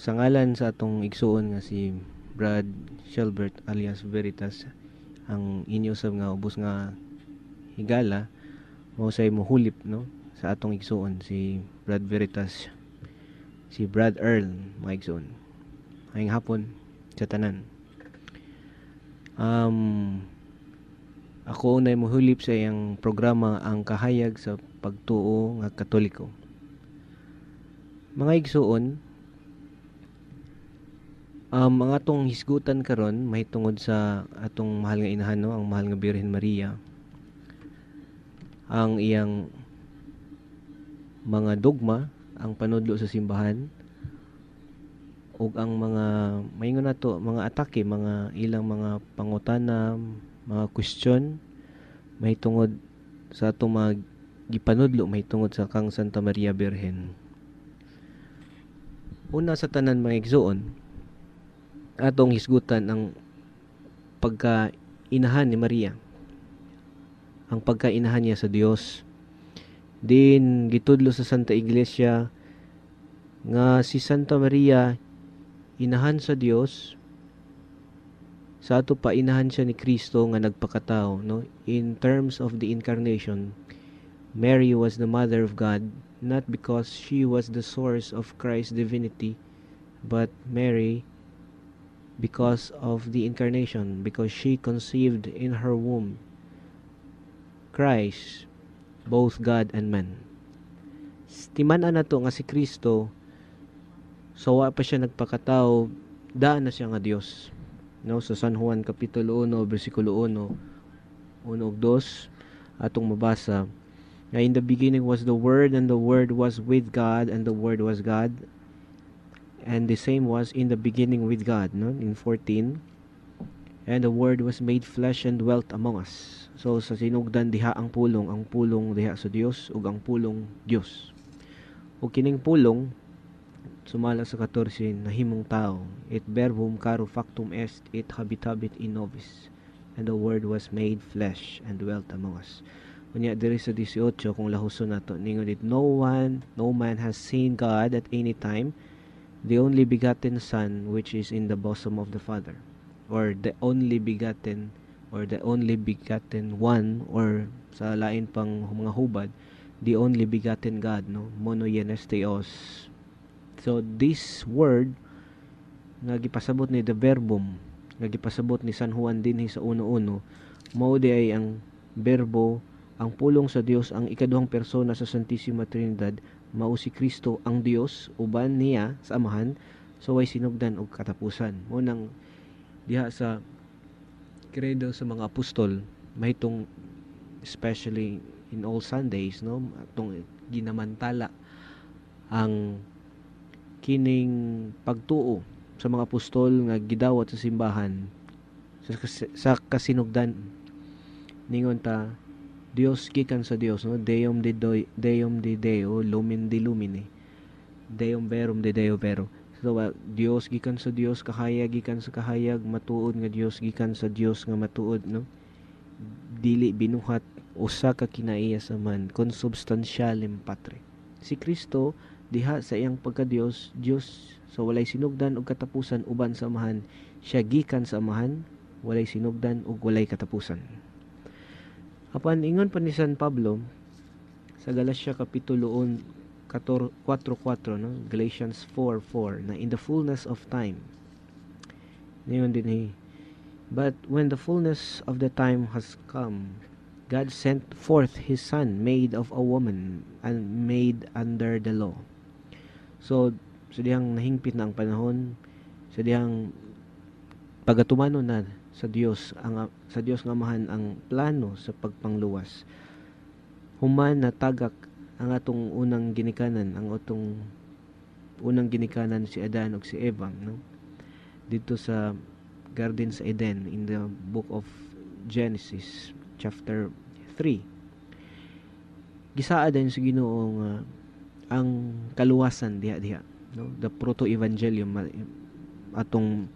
Sa ngalan sa atong igsuon nga si Brad Shelbert alias Veritas, ang inyo usab nga ubos nga higala mao say mohulip, no, sa atong igsuon si Brad Veritas, si Brad Earl, mga igsuon. Maayong hapon sa tanan. Ako unay mohulip sa iyang programa, Ang Kahayag sa Pagtuo nga Katoliko. Mga igsuon, ang atong hisgutan karon mahitungod sa atong mahal nga inahan, no, ang mahal nga Birhen Maria, ang iyang mga dogma, ang panudlo sa simbahan ug ang mga maingon nato mga atake, mga ilang mga pangutana, mga question mahitungod sa atong mga gipanudlo mahitungod sa kang Santa Maria Birhen. Una sa tanan, mga igsuon, atong hisgutan ang pagka-inahan ni Maria. Ang pagka-inahan niya sa Dios. Din gitudlo sa Santa Iglesia nga si Santa Maria inahan sa Dios, sa ato pa inahan siya ni Kristo nga nagpakatao, no? In terms of the incarnation, Mary was the mother of God not because she was the source of Christ's divinity, but Mary because of the incarnation, because she conceived in her womb Christ, both God and man. Timan-an nato nga si Kristo, so wa pa siya nagpakatao, daan na siya nga Dios. No, sa San Juan kapitulo 1 bersikulo 1, 1 ug 2, atong mabasa nga in the beginning was the Word, and the Word was with God, and the Word was God, and the same was in the beginning with God, no? In 14, and the Word was made flesh and dwelt among us. So sa sinugdan diha ang Pulong, ang Pulong diha sa Dios, ug ang Pulong Dios. Ug kining Pulong, sumala sa 14, nahimong tao. Et verbum caro factum est et habitabit in nobis, and the Word was made flesh and dwelt among us. Unya diri sa 18, kung lahuson nato, ningon it, no one, no man has seen God at any time, the only begotten Son which is in the bosom of the Father, or the only begotten, or the only begotten one, or sa lain pang mga hubad, the only begotten God, no, monogenes theos. So this word nga gipasabot ni the verbum nga gipasabot ni San Juan dinhi sa 1:1, mao di ay ang Berbo, ang Pulong sa Dios, ang ikaduhang persona sa Santissima Trinidad, mao si Kristo ang Dios uban niya sa Amahan so way sinugdan og katapusan. Mo nang diha sa credo sa mga apostol, mahitong especially in all Sundays, no, atong ginamantala ang kining pagtuo sa mga apostol nga gidawat sa simbahan sa kasinugdan. Ningon ta, Dios gikan sa Dios, no, Deum de Deum de Deo, lumen de lumine, Deum verum de Deo vero. So Dios gikan sa Dios, kahayag gikan sa kahayag, matuod nga Dios gikan sa Dios nga matuod, no, dili binuhat, usa ka kinaiya sa Amahan, consubstantialem Patre. Si Kristo diha sa iyang pagka-Dios, Dios sa walay sinugdan ug katapusan uban sa Amahan, siya gikan sa Amahan, walay sinugdan ug walay katapusan. Apan ingon pa ni San Pablo sa Galatia kapitulo 4:4, no, Galatians 4:4, na in the fullness of time, ningon dinhi, but when the fullness of the time has come, God sent forth his Son, made of a woman and made under the law. So sa dihang nahingpit na ang panahon, sa dihang pagatumano na sa Dios ang sa Dios nga Amahan ang plano sa pagpangluwas, human natagak ang atong unang ginikanan, ang atong unang ginikanan si Adan ug si Eva, no, dito sa Garden sa Eden in the book of Genesis chapter 3, gisaad din sa Ginoo nga ang kaluwasan diha diha, no, the proto evangelium atong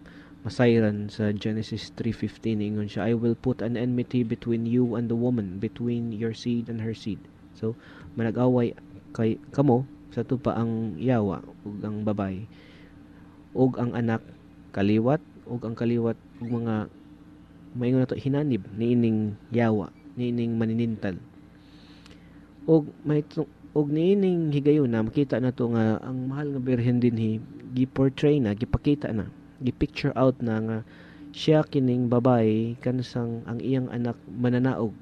masayran sa Genesis 3:15. Ingon siya, "I will put an enmity between you and the woman, between your seed and her seed." So manag-away kay kamo sa tupa ang yawa ug ang babae. Ug ang anak kaliwat, ug ang kaliwat ug mga maingon nato hinanib niining yawa, niining maninintal. Og may og niining higayuna makita nato nga ang mahal nga Birhen dinhi gi-portray na, gipakita na, gi-picture out na nga siya kining babae kansang ang iyang anak mananaog,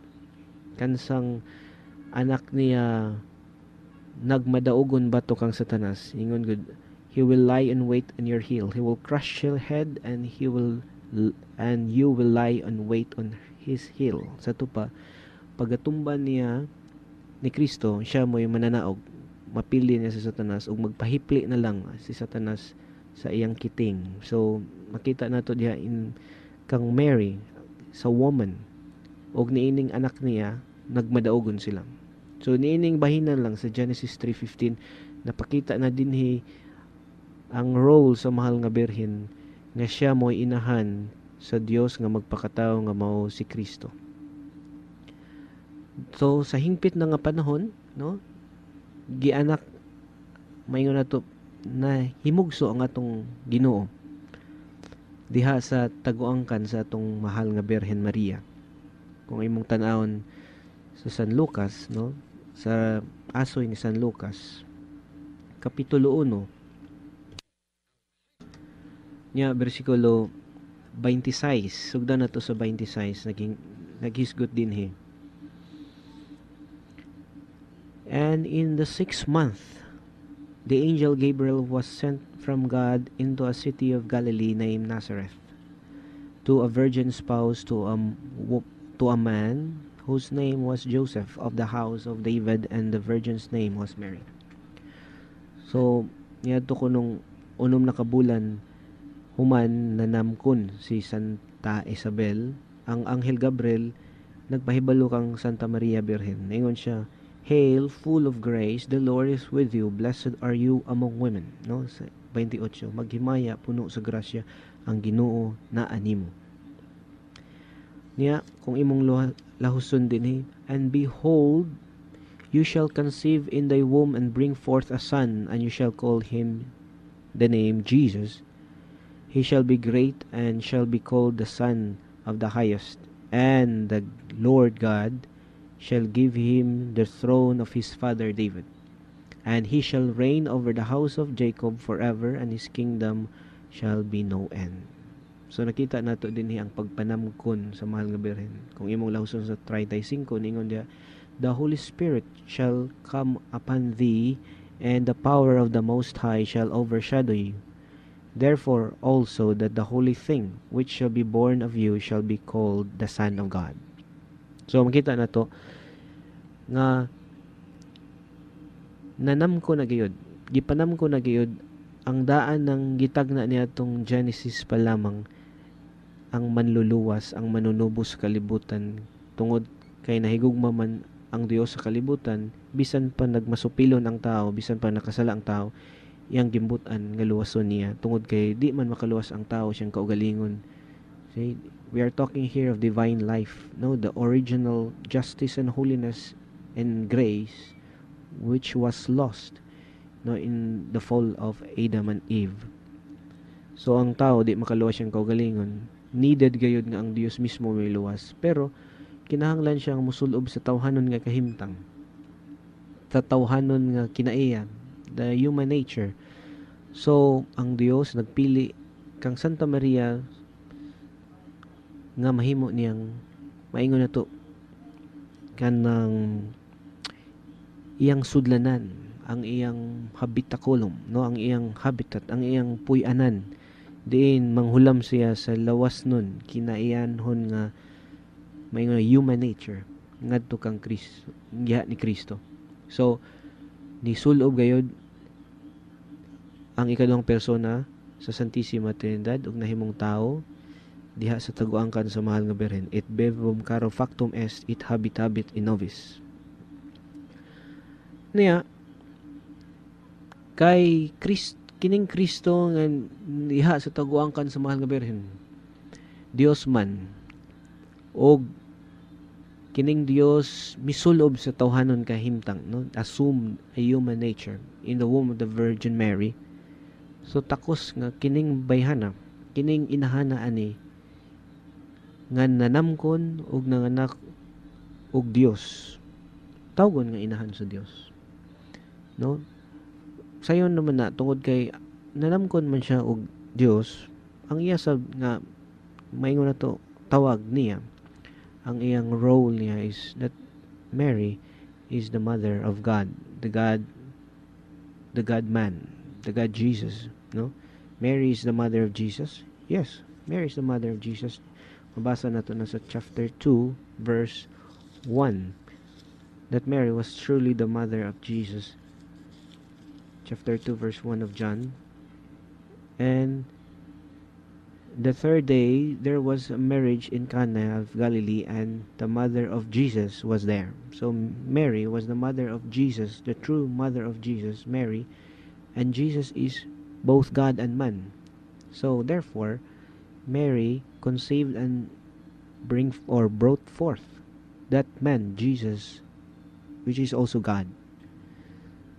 kansang anak niya nagmadaugon batok kang Satanas. Ingon gud, "He will lie in wait on your heel. He will crush your head and you will lie on wait on his heel." Sa tupa, pagatumba niya ni Kristo, siya mo'y mananaog, mapili niya si Satanas ug magpahipli na lang si Satanas sa iyang kiting. So makita nato diha in kang Mary sa woman ug niining anak niya nagmadaugon sila. So niining bahinan lang sa Genesis 3:15, napakita na dinhi ang role sa mahal nga Birhen nga siya mo'y inahan sa Dios nga magpakatao nga mao si Kristo. So sa hingpit na nga panahon, no, gianak, maingon nato na himugso ang atong Ginoo diha sa taguangkan sa atong mahal nga Birhen Maria. Kung imong tan-awon sa San Lucas, no, sa asoy ni San Lucas, kapitulo 1 nya bersikulo 26, sugdan nato sa 26, naging naghisgot dinhi. "And in the sixth month, the angel Gabriel was sent from God into a city of Galilee named Nazareth, to a virgin spouse to a man whose name was Joseph, of the house of David, and the virgin's name was Mary." So, niadto ko nung 6 na ka bulan human nanamkon si Santa Isabel, ang Anghel Gabriel nagpahibalo kang Santa Maria Birhen. Ingon siya, "Hail, full of grace, the Lord is with you. Blessed are you among women." No? Sa 28, maghimaya, puno sa grasya, ang Ginoo naa nimo. Niya, kung imong lahuson dinhi, "And behold, you shall conceive in thy womb and bring forth a son, and you shall call him the name Jesus. He shall be great and shall be called the Son of the Highest, and the Lord God shall give him the throne of his father David, and he shall reign over the house of Jacob forever, and his kingdom shall be no end." So nakita nato dinhi ang pagpanamkon sa mahal nga Birhen. Kung imong lahuson sa 35, ningon diha, "The Holy Spirit shall come upon thee, and the power of the Most High shall overshadow you. Therefore also that the holy thing which shall be born of you shall be called the Son of God." So makita nato nga nanamko na gayud, gipanamko na gayud ang daan ng gitagna niya tong Genesis pa lamang ang manluluwas, ang manunubos sa kalibutan, tungod kay nahigugma man ang Dios sa kalibutan, bisan pa nagmasupilon ang tao, bisan pa nakasala ang tao, iyang gimbutan nga luwason niya tungod kay di man makaluwas ang tao siyang kaugalingon. See, we are talking here of divine life, no, the original justice and holiness and grace which was lost, no, in the fall of Adam and Eve. So ang tao di makaluwas siyang kaugalingon. Needed gayud nga ang Dios mismo may luwas, pero kinahanglan siyang musulob sa tawhanon nga kahimtang, sa tawhanon nga kinaiya, the human nature. So ang Dios nagpili kang Santa Maria nga mahimo niyang maingon nato kanang iyang sudlanan, ang iyang habitaculum, no, ang iyang habitat, ang iyang puy-anan diin manghulam siya sa lawas nun kinaiyanhon nga maingon human nature ngadto kang Kristo, giha ni Kristo. So nisulob gayod ang ikaduhang persona sa Santissima Trinidad ug nahimong tao diha sa taguangkan sa mahal nga Birhen. Et verbum caro factum est et habitabit in nobis. Niya kay Christ, kining Kristo nga diha sa taguangkan sa mahal nga Birhen, Dios man, og kining Dios misulob sa tawhanon kahimtang, no, assumed a human nature in the womb of the Virgin Mary. So takos nga kining bayhana, kining inahana ani nga nanamkon og nanganak og Dios, tawgon nga inahan sa Dios, no? Sayon naman na tungod kay nanamkon man siya og Dios, ang iya sab nga maingon na to tawag niya, ang iyang role niya is that Mary is the mother of God, the God man, the God Jesus, no? Mary is the mother of Jesus. Yes, Mary is the mother of Jesus. Mabasa nato na sa chapter 2 verse 1 that Mary was truly the mother of Jesus. Chapter 2 verse 1 of John. And the third day there was a marriage in Cana of Galilee, and the mother of Jesus was there. So Mary was the mother of Jesus, the true mother of Jesus, Mary, and Jesus is both God and man. So therefore, Mary conceived and bring or brought forth that man, Jesus, which is also God.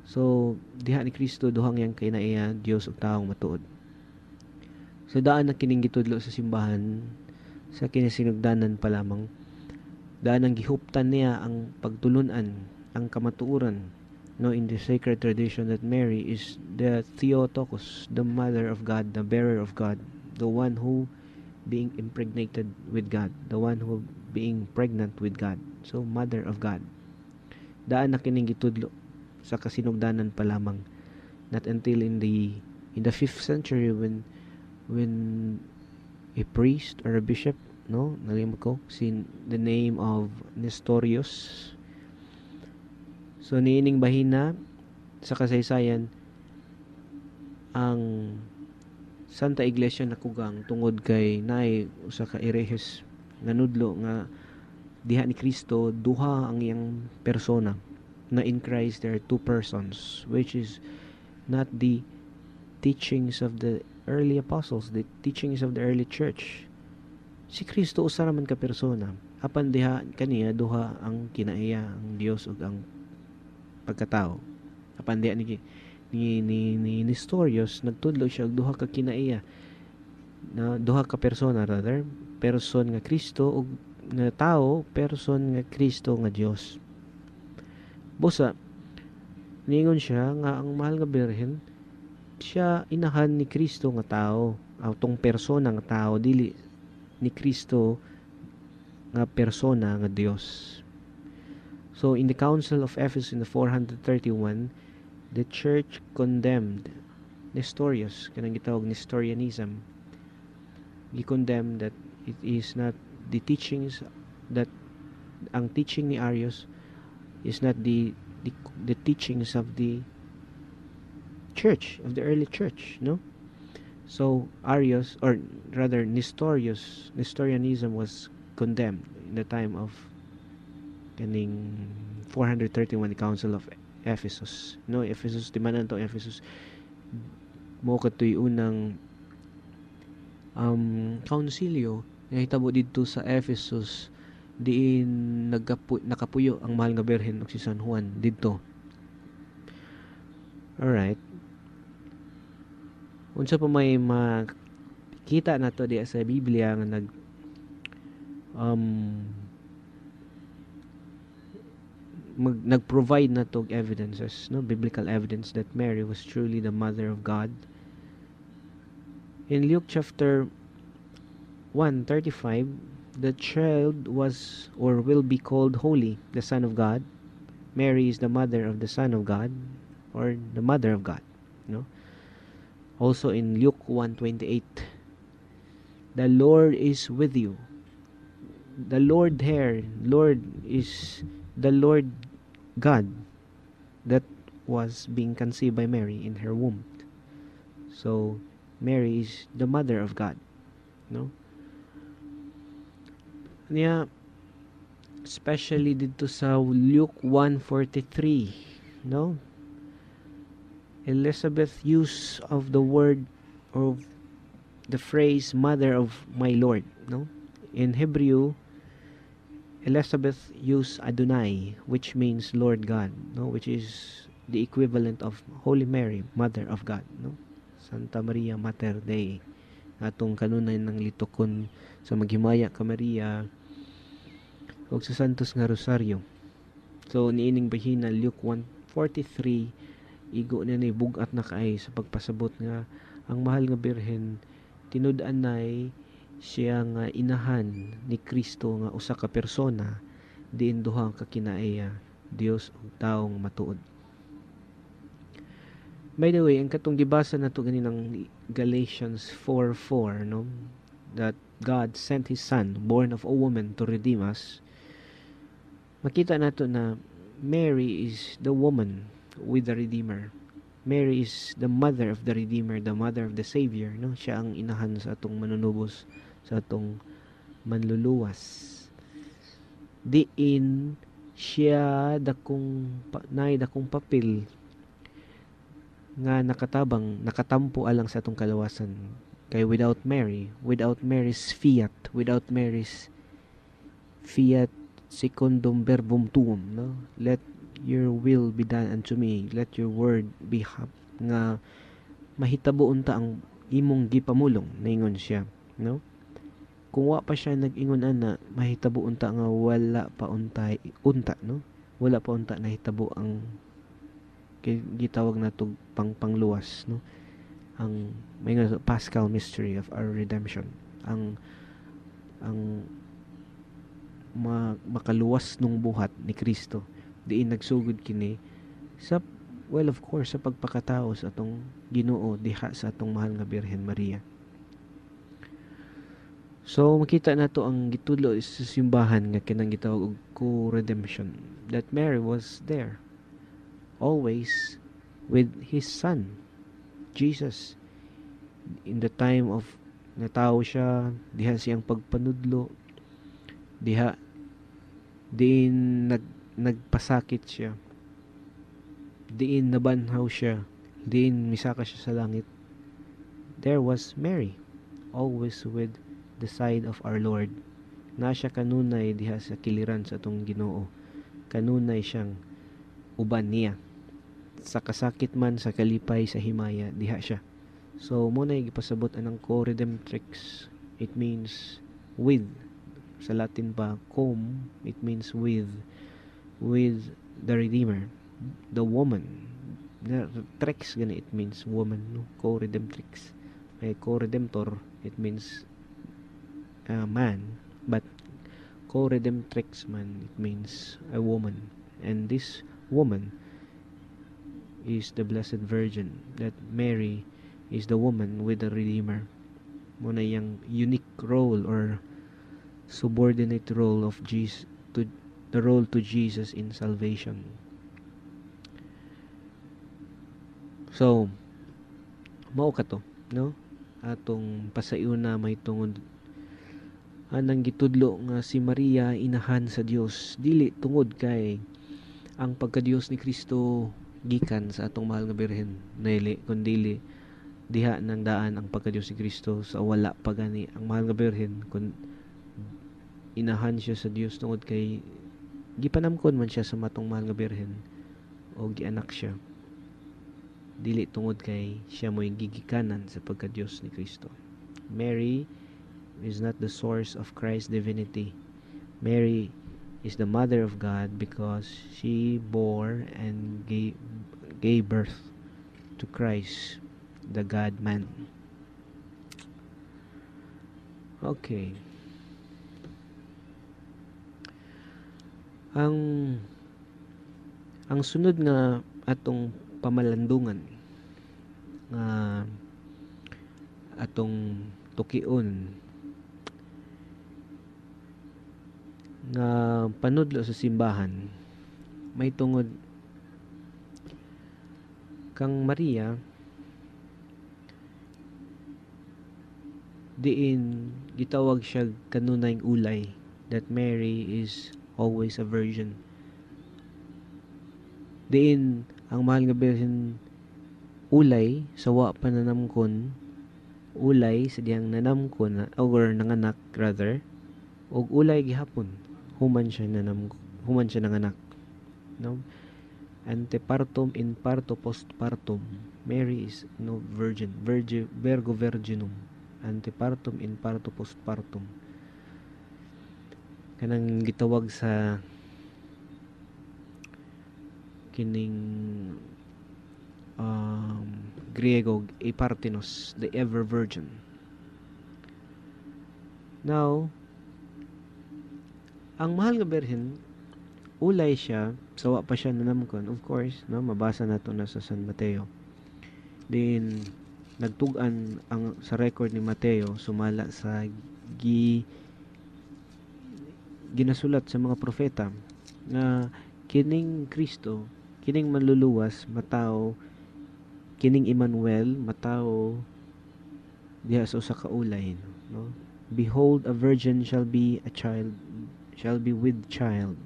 So diha ni Kristo duhang yang kinaiya, Dios ug taong matuod. So daan na kining gitudlo sa simbahan sa kinasinugdanan pa lamang. Daan ang gihuptan niya ang pagtulunan, ang kamatuoran, no, in the sacred tradition that Mary is the Theotokos, the mother of God, the bearer of God, the one who being impregnated with God, the one who being pregnant with God. So mother of God. Daan na kining gitudlo sa kasinugdanan pa lamang. Not until in the 5th century when a priest or a bishop, no, nalimot ko si the name of Nestorius. So niining bahina sa kasaysayan, ang Santa Iglesia nakugang tungod kay naay usa ka erehes nga nudlo nga diha ni Kristo duha ang iyang persona, na in Christ there are two persons, which is not the teachings of the early apostles, the teachings of the early church. Si Kristo usa ra man ka persona. Apan diha kaniya duha ang kinaiya, ang Dios ug ang pagkatao. Apan diha ni Nestorius nagtudlo siya og duha ka kinaiya, na duha ka persona rather, person nga Kristo ug nga tao, person nga Kristo nga Dios. Busa ningon siya nga ang mahal nga Birhen siya inahan ni Kristo nga tao, atong persona nga tao, dili ni Kristo nga persona nga Dios. So in the Council of Ephesus in the 431, the church condemned Nestorius, kanang gitawag Nestorianism. Gi-condemn that it is not the teachings, that ang teaching ni Arius is not the teachings of the church, of the early church, no? So Arius, or rather Nestorius, Nestorianism was condemned in the time of kaning 431 Council of Ephesus, no? Ephesus, di man to Ephesus mo katoy unang kaunsilyo nga hitabo didto sa Ephesus, diin nakapuyo ang mahal nga Birhen ug si San Juan didto. Alright. Unsa pa may makita nato diya sa Biblia nga nag mag, nag-provide na to evidences, no, biblical evidence that Mary was truly the mother of God? In Luke chapter 1:35, the child was or will be called holy, the Son of God. Mary is the mother of the Son of God or the mother of God, no? Also in Luke 1:28, the Lord is with you. The Lord here, Lord is the Lord God that was being conceived by Mary in her womb. So Mary is the mother of God, no? Niya especially dito sa Luke 1:43, no? Elizabeth use of the word of the phrase "mother of my Lord," no? In Hebrew, Elizabeth used Adonai, which means Lord God, no, which is the equivalent of Holy Mary, Mother of God, no? Santa Maria Mater Dei, atong kanunay nang litokon sa Maghimaya ka Maria ug sa Santos nga Rosario. So niining bahina, Luke 1:43, igo na ni, bug-at na kaay sa pagpasabot nga ang mahal nga Birhen tinud-anay siya nga inahan ni Kristo nga usa ka persona, diin duha ka kinaiya, Dios ug tawo nga matuod. By the way, ang katong gibasa nato ganinang Galatians 4:4, no, that God sent His Son, born of a woman, to redeem us. Makita nato na Mary is the woman with the Redeemer. Mary is the mother of the Redeemer, the mother of the Savior, no? Siya ang inahan sa atong manunubos, sa atong manluluwas. Diin siya dakong nay dakong papel nga nakatabang, nakatampo alang sa atong kalawasan. Kay without Mary, without Mary's fiat, without Mary's fiat secundum verbum tuum, no? Let your will be done unto me, let your word be hap nga mahitabo unta ang imong gipamulong, naingon siya, no? Kung wa pa siya nag-ingon ana, mahitabo unta nga wala pa untay unta, no? Wala pa unta nahitabo ang gitawag nato pang pangluwas, no? Ang may nga Paschal mystery of our redemption, ang makaluwas nung buhat ni Kristo, diin nagsugod kini sa, well, of course, sa pagpakatao sa atong Ginoo diha sa atong mahal nga Birhen Maria. So makita nato ang gitudlo sa simbahan nga kanang gitawag og co-redemption, that Mary was there always with his son Jesus in the time of natawo siya, diha siyang pagpanudlo, diha diin nagpasakit siya, diin nabanhaw siya, diin misaka siya sa langit. There was Mary always with the side of our Lord. Na siya kanunay diha sa kiliran sa atong Ginoo, kanunay siyang uban niya sa kasakit man, sa kalipay, sa himaya, diha siya. So mo na gipasabot anang co-redemptrix. It means with. Sa Latin pa, cum, it means with the Redeemer, the woman. Trix gani, it means woman, no? Co-redemptrix. May co-redemptor, it means man, but co-redemptrix man, it means a woman, and this woman is the Blessed Virgin, that Mary is the woman with the Redeemer. Mo na iyang unique role or subordinate role of Jesus to the role to Jesus in salvation. So mao ka to, no? Atong pasayuna may tungod anang gitudlo nga si Maria inahan sa Dios, dili tungod kay ang pagka-Dios ni Kristo gikan sa atong mahal nga Birhen, dili, kundili diha nang daan ang pagka-Dios ni Kristo sa wala pa gani ang mahal nga Birhen, kun inahan siya sa Dios tungod kay gipanamkon man siya sa matong mahal nga Birhen o gianak siya, dili tungod kay siya mo'y gigikanan sa pagka-Dios ni Kristo. Mary is not the source of Christ's divinity. Mary is the mother of God because she bore and gave birth to Christ, the God-man. Okay. Ang sunod nga atong pamalandungan nga atong tukion nga panudlo sa simbahan may tungod kang Maria, diin gitawag siya kanunay ulay, that Mary is always a virgin. Diin ang mahal nga Birhen ulay sa wa pa nanamkon, ulay sa diyang nanamkon or nanganak rather, og ulay gihapon human siya nanganak, no? Antepartum, in parto, postpartum. Mary is no virgin, virgin, Virgo virginum. Antepartum, in parto, postpartum. Kanang gitawag sa kining Griego Epartinos, the ever virgin. Now, ang mahal nga Birhen, ulay siya, sawa pa siya nanamkon. Of course, no, mabasa nato na sa San Mateo. Then, nagtug-an ang sa record ni Mateo sumala sa ginasulat sa mga propeta nga kining Kristo, kining manluluwas matawo, kining Emmanuel matawo diha sa usa ka ulay, no? Behold, a virgin shall be a child, shall be with child,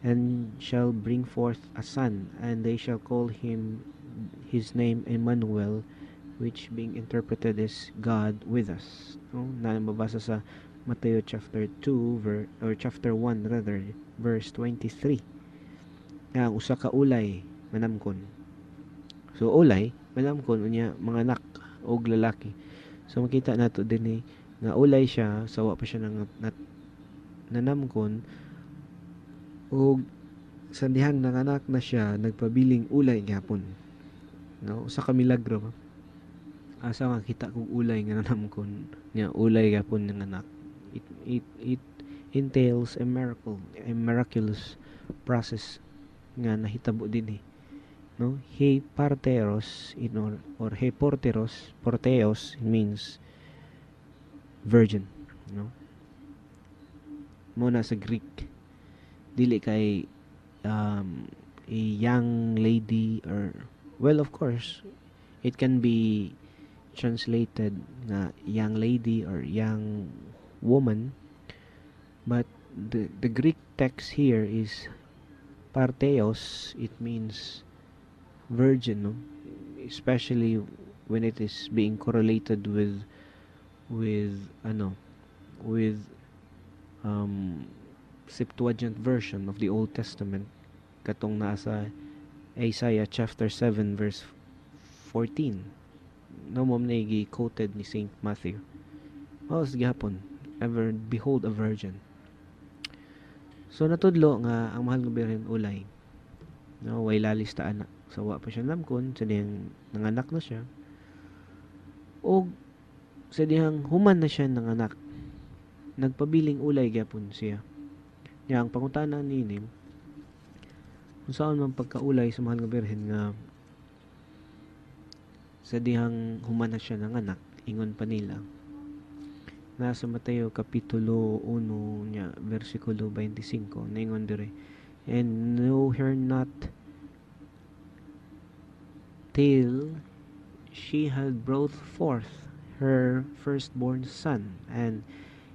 and shall bring forth a son, and they shall call him his name Emmanuel, which being interpreted is God with us. No? Na mabasa sa Mateo chapter 2 or chapter 1 rather, verse 23. Nga ang usa ka ulay manamkon. So ulay manamkon, unya manganak og lalaki. So makita nato dinhi nga ulay siya sawa pa siya nang nanamkon, og sa dihang nanganak na siya, nagpabiling ulay gyapon. No, usa ka milagro ba? Asa makita kog ulay nga nanamkon nya ulay gyapon ng anak? It entails a miracle, a miraculous process nga nahitabo dinhi, no? He parteros in or he porteros, porteos means virgin, no? Mo na sa Greek, dili kay a young lady or, well, of course it can be translated nga young lady or young woman, but the Greek text here is partheos. It means virgin, no? Especially when it is being correlated with ano, with Septuagint version of the Old Testament, katong nasa Isaiah chapter 7 verse 14, no? Mo na quoted ni Saint Matthew. Mao gihapon, ever behold a virgin. So natudlo nga ang mahal nga Birhen ulay, no? Way lalis ta ana, sa wa pa siya namkon, sa dihang nanganak na siya, og sa dihang human na siya nanganak, nagpabiling ulay gyapon siya. Nya ang pangutana niini, kung saan man pagkaulay sa mahal nga Birhen nga sa dihang human na siya nanganak, ingon pa nila nasa Mateo kapitulo 1 nya versikulo 25, ningon dire, "And know her not till she had brought forth her firstborn son, and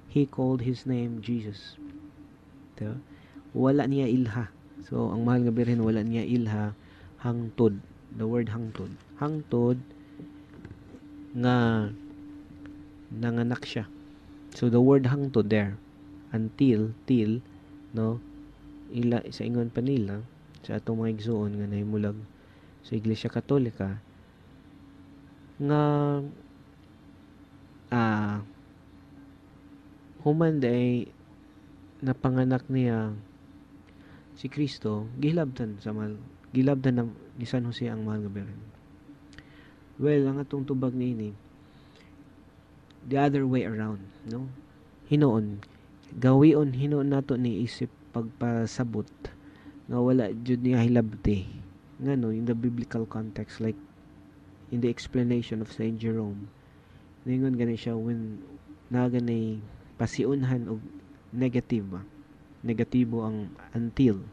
he called his name Jesus." Diba? Wala niya ilha. So ang mahal nga Birhen wala niya ilha hangtod, the word hangtod, hangtod nga nanganak siya. So the word hangtod there, until, till, no? Ila sa ingon pa nila sa atong mga igsuon nga nahimulag sa Iglesia Katolika nga human day napanganak niya si Kristo, gilabtan sa mahal, gilabtan na ni San Jose ang mahal nga Birhen. Well, ang atong tubag niini, the other way around, no? Hinuon, gawion hinuon nato ni isip pagpasabot nga wala jud niya hilabti. Ngano, in the biblical context, like in the explanation of Saint Jerome, ningon gani siya, when naa gani pasiunhan og negative ba, negatibo ang until,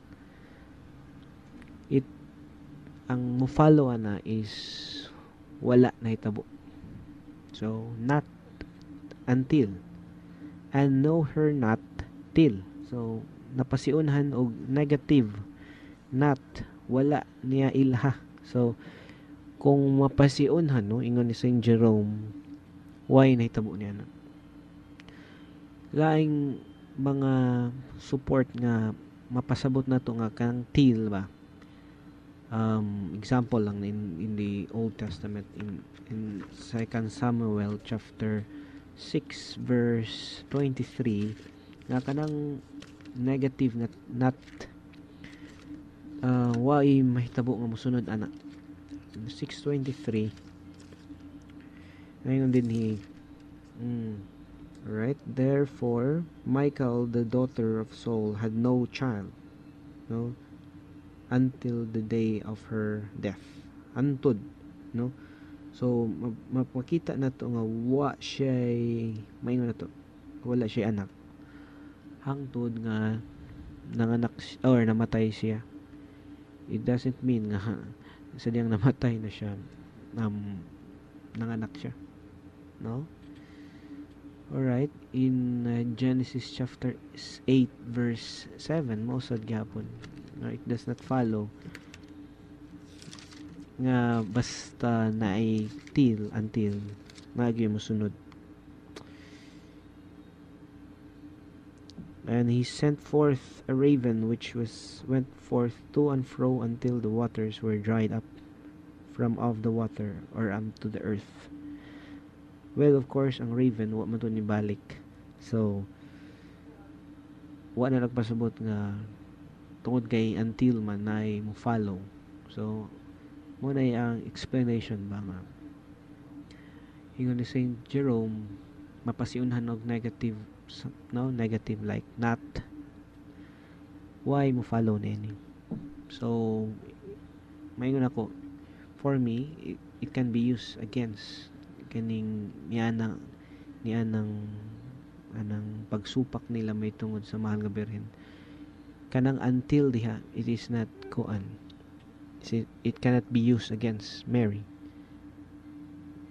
it ang mo follow ana is wala nahitabo. So not until, and know her not till. So napasiunhan og negative, not, wala niya ilha. So kung mapasiunhan, no, ingon ni Saint Jerome, why nahitabo niya na laing mga support nga mapasabot nato nga kanang till ba. Example lang in the Old Testament, in 2 Samuel chapter 6 verse 23, nga kanang negative nga not, way mahitabo nga mosunod ana. 6:23 ngayon din he right, therefore Michal, the daughter of Saul, had no child, no, until the day of her death. Antod, no? So mapakita na to nga wa siya, maingon na to, wala siya anak hangtod nga nanganak or namatay siya. It doesn't mean nga sa diyang namatay na siya, nanganak siya, no? Alright, in Genesis chapter 8 verse 7, mao sad gyapon, no, it does not follow nga basta naay till, until, naagi mosunod. And he sent forth a raven which was went forth to and fro until the waters were dried up from off the water or unto the earth. Well, of course, ang raven wa man to ni balik. So wa na nagpasabot nga tungod kay until man nay mo follow. So mo na ang explanation ba nga ingon ni Saint Jerome, mapasiunhan og negative, no, negative like not, why mo follow nini. So maingon ako, for me, it can be used against kaning nianang nianang anang pagsupak nila may tungod sa mahal nga Birhen. Kanang until diha, it is not kuan, it cannot be used against Mary,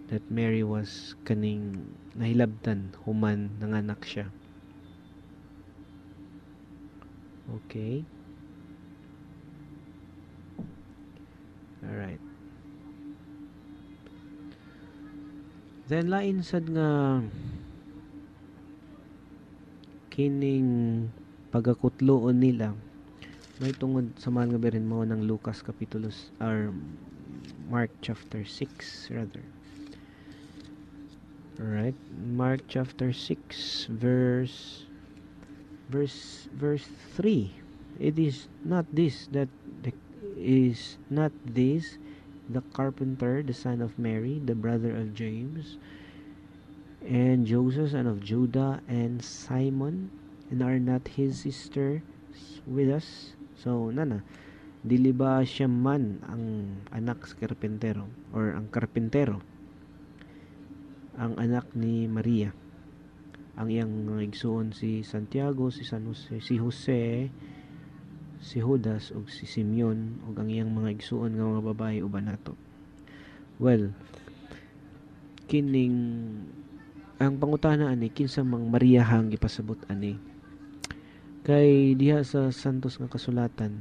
that Mary was kaning nahilabtan human nanganak siya. Okay. Alright. Then lain sad nga kining pagakutloon nila may tungod sa mahal nga Birhen mao ng Lucas kapitulo or Mark chapter 6 rather. Alright, Mark chapter 6 verse 3. It is not this that the, is not this the carpenter, the son of Mary, the brother of James, and Joseph, and of Judah, and Simon, and are not his sisters with us? So, nana, dili ba siya man ang anak sa karpintero, or ang karpintero, ang anak ni Maria, ang iyang igsuon si Santiago, si San Jose, si Jose, si Judas ug si Simeon, ug ang iyang mga igsuon nga mga babae uban nato. Well, kining ang pangutana ani, kinsa mang Maria hang gipasabot ani? Kay diha sa Santos nga Kasulatan,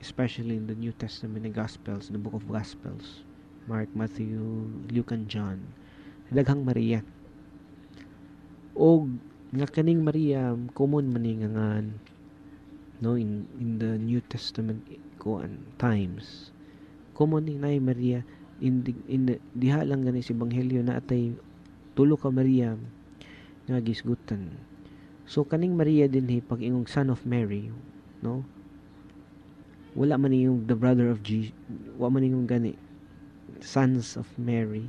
especially in the New Testament, the Gospels, the Book of Gospels, Mark, Matthew, Luke, and John, daghang Maria. Og nga kaning Maria common man ni nga ngan, no, in the New Testament kuan times, common ni nay Maria in the diha lang gani sa ebanghelyo na atay tulo ka Maria nga gisgutan. So kaning Maria dinhi pag ingong son of Mary, no, wala man yung the brother of Jesus, wa man yung gani sons of Mary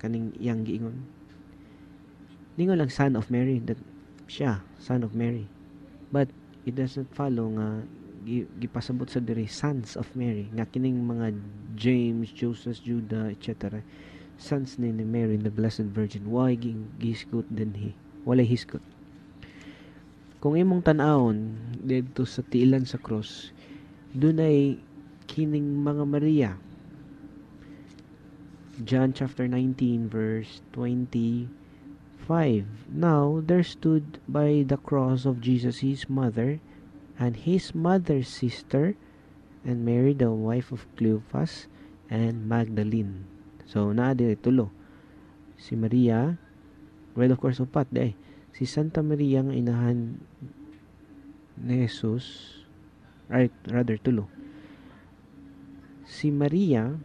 kaning iyang giingon. Ningon lang son of Mary, that siya son of Mary, but it does not follow nga gipasabot sa diri sons of Mary nga kining mga James, Joseph, Judah, etc. sons ni Mary the Blessed Virgin. Why gisgot dinhi? Walay hisgot. Kung imong tan-awon didto sa tiilan sa cross, dunay kining mga Maria. John chapter 19 verse 25. Now there stood by the cross of Jesus his mother and his mother's sister, and Mary the wife of Cleophas, and Magdalene. So naa diri tulo. Si Maria, well of course upat di. Si Santa Maria nga inahan ni Jesus, right, rather tulo. Si Maria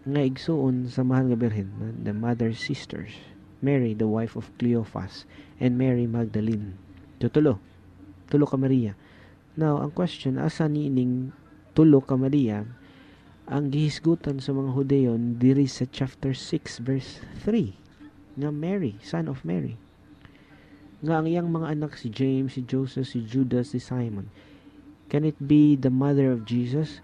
nga igsuon sa mahal nga Birhen, the mother sisters, Mary the wife of Cleophas, and Mary Magdalene. So tulo. Tulo ka Maria. Now, ang question, asa niining tulo ka Maria ang gihisgutan sa mga Hudeyo diri sa chapter 6 verse 3 nga Mary, son of Mary, nga ang iyang mga anak si James, si Joseph, si Judas, si Simon? Can it be the mother of Jesus?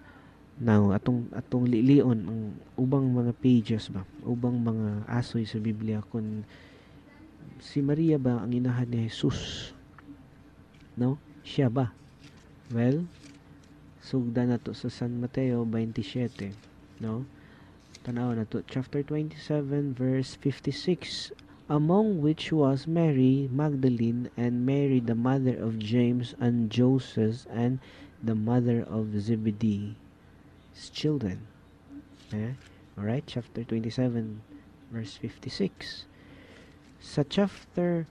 Now, atong lilion ang ubang mga pages ba, ubang mga asoy sa Biblia kung si Maria ba ang inahan ni Jesus. No? Siya ba? Well, sugdan nato sa San Mateo 27, no? Tanaw nato chapter 27 verse 56, among which was Mary Magdalene and Mary the mother of James and Joseph and the mother of Zebedee's children. Eh? Alright, chapter 27 verse 56. Sa chapter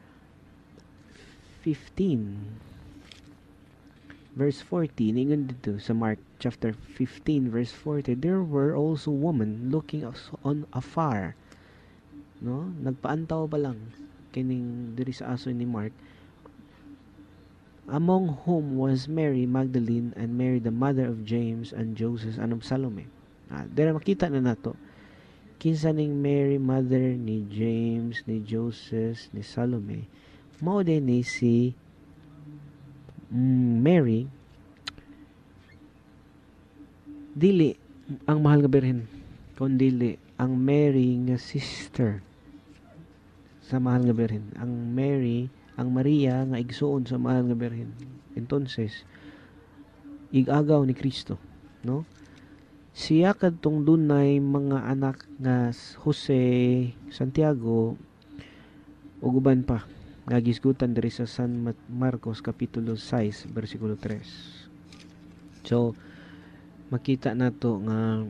15 verse 40, ningon dito sa Mark chapter 15 verse 40, there were also women looking on afar, no? Nagpaantaw pa lang kining diri sa aso ni Mark, among whom was Mary Magdalene and Mary the mother of James and Joseph and of Salome. Dira makita na nato kinsa ning Mary, mother ni James, ni Joseph, ni Salome. Mao din ni si Mary, dili ang mahal nga Birhen, kundi ang Mary nga sister sa mahal nga Birhen, ang Mary, ang Maria nga igsuon sa mahal nga Birhen, entonces igagaw ni Kristo, no? Siya kadtong dunay mga anak nga Jose, Santiago ug uban pa nga gisgutan diri sa San Marcos kapitulo 6 bersikulo 3. So makita nato nga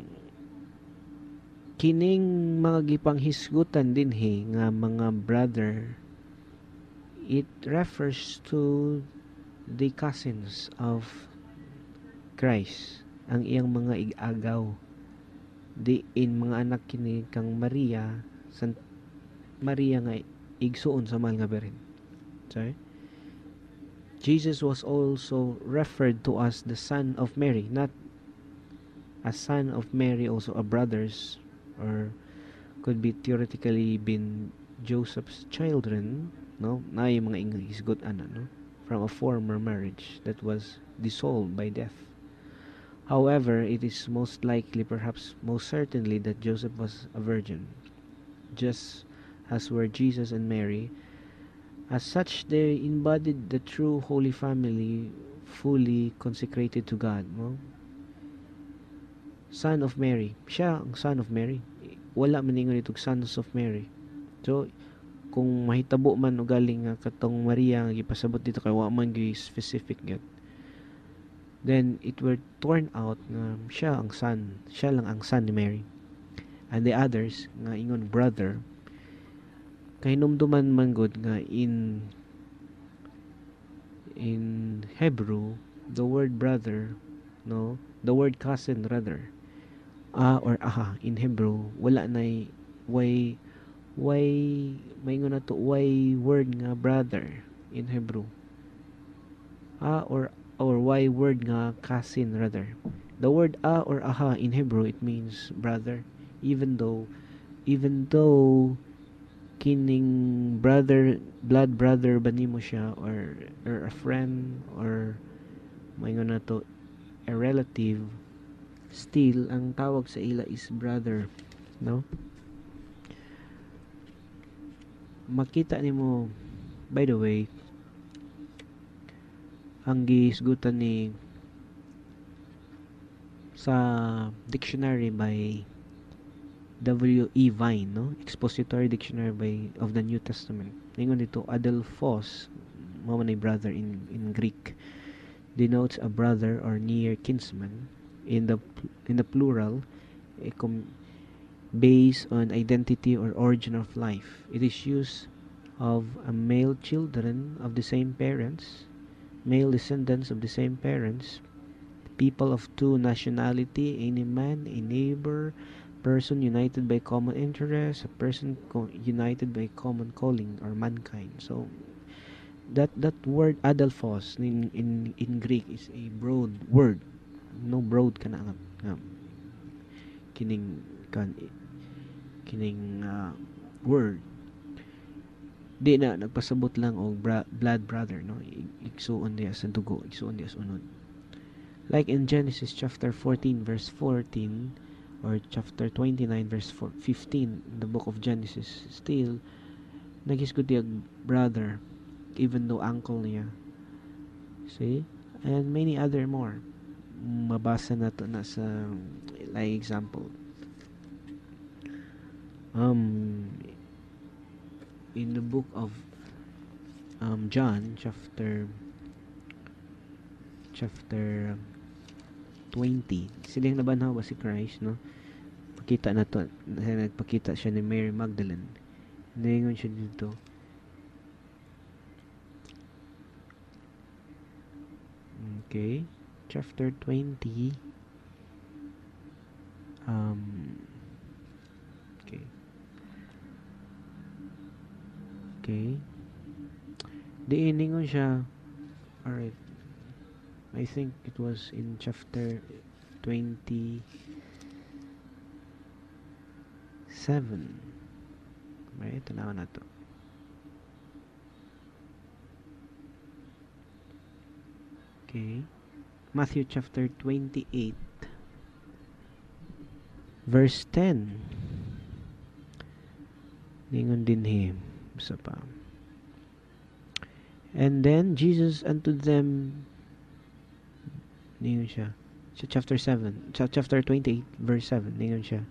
kining mga gipanghisgutan dinhi nga mga brother, it refers to the cousins of Christ, ang iyang mga igagaw, diin mga anak kini kang Maria, San Maria nga igsuon sa mahal nga Birhen. Sorry. Jesus was also referred to as the son of Mary, not a son of Mary, also a brothers, or could be theoretically been Joseph's children, no? Na yung mga English good ana, no? From a former marriage that was dissolved by death. However, it is most likely, perhaps most certainly, that Joseph was a virgin, just as were Jesus and Mary. As such, they embodied the true Holy Family, fully consecrated to God. No? Son of Mary. Siya ang son of Mary. Wala man ingon itong sons of Mary. So, kung mahitabo man ugaling nga katong Maria nga gipasabot dito kay wa man gyud specific gyud, then it were torn out nga siya ang son, siya lang ang son ni Mary. And the others nga ingon brother, kahinumduman man gud nga in Hebrew, the word brother, no, the word cousin rather, a or aha in Hebrew, wala nay way maingon na to, way word nga brother in Hebrew, a or why word nga cousin rather. The word a or aha in Hebrew, it means brother, even though kining brother, blood brother ba nimo siya or a friend or maingon na to a relative, still ang tawag sa ila is brother, no? Makita nimo, by the way, ang gihisgutan ni sa dictionary by W. E. Vine, no? Expository Dictionary by of the New Testament. Ningon dito, adelphos, mao man brother in Greek, denotes a brother or near kinsman in the plural, based on identity or origin of life. It is used of a male children of the same parents, male descendants of the same parents. People of two nationality, any man, a neighbor, person united by common interest, a person united by common calling, or mankind. So that word adelphos in Greek is a broad word. No, broad kana nga kining kan kining word. Di na nagpasabot lang og blood brother, no? Igsuon diya sa dugo, igsuon diya sa unod. Like in Genesis chapter 14 verse 14 or chapter 29 verse 15 in the book of Genesis, still naghisgot diya brother even though uncle niya. See? And many other more. Mabasa na to na sa like example. In the book of John chapter 20, siling nabanhaw ba si Christ, no? Pakita na to, nagpakita siya ni Mary Magdalene. Ningon siya dito. Okay, chapter 20. Okay. Okay. Di ningon siya. All right. I think it was in chapter 27. Right? Tanawan na to. Okay. Matthew chapter 28 verse 10. Ningon din him. Isa pa. And then Jesus unto them, ningon siya. Sa chapter 7, chapter 28 verse 7, ningon siya.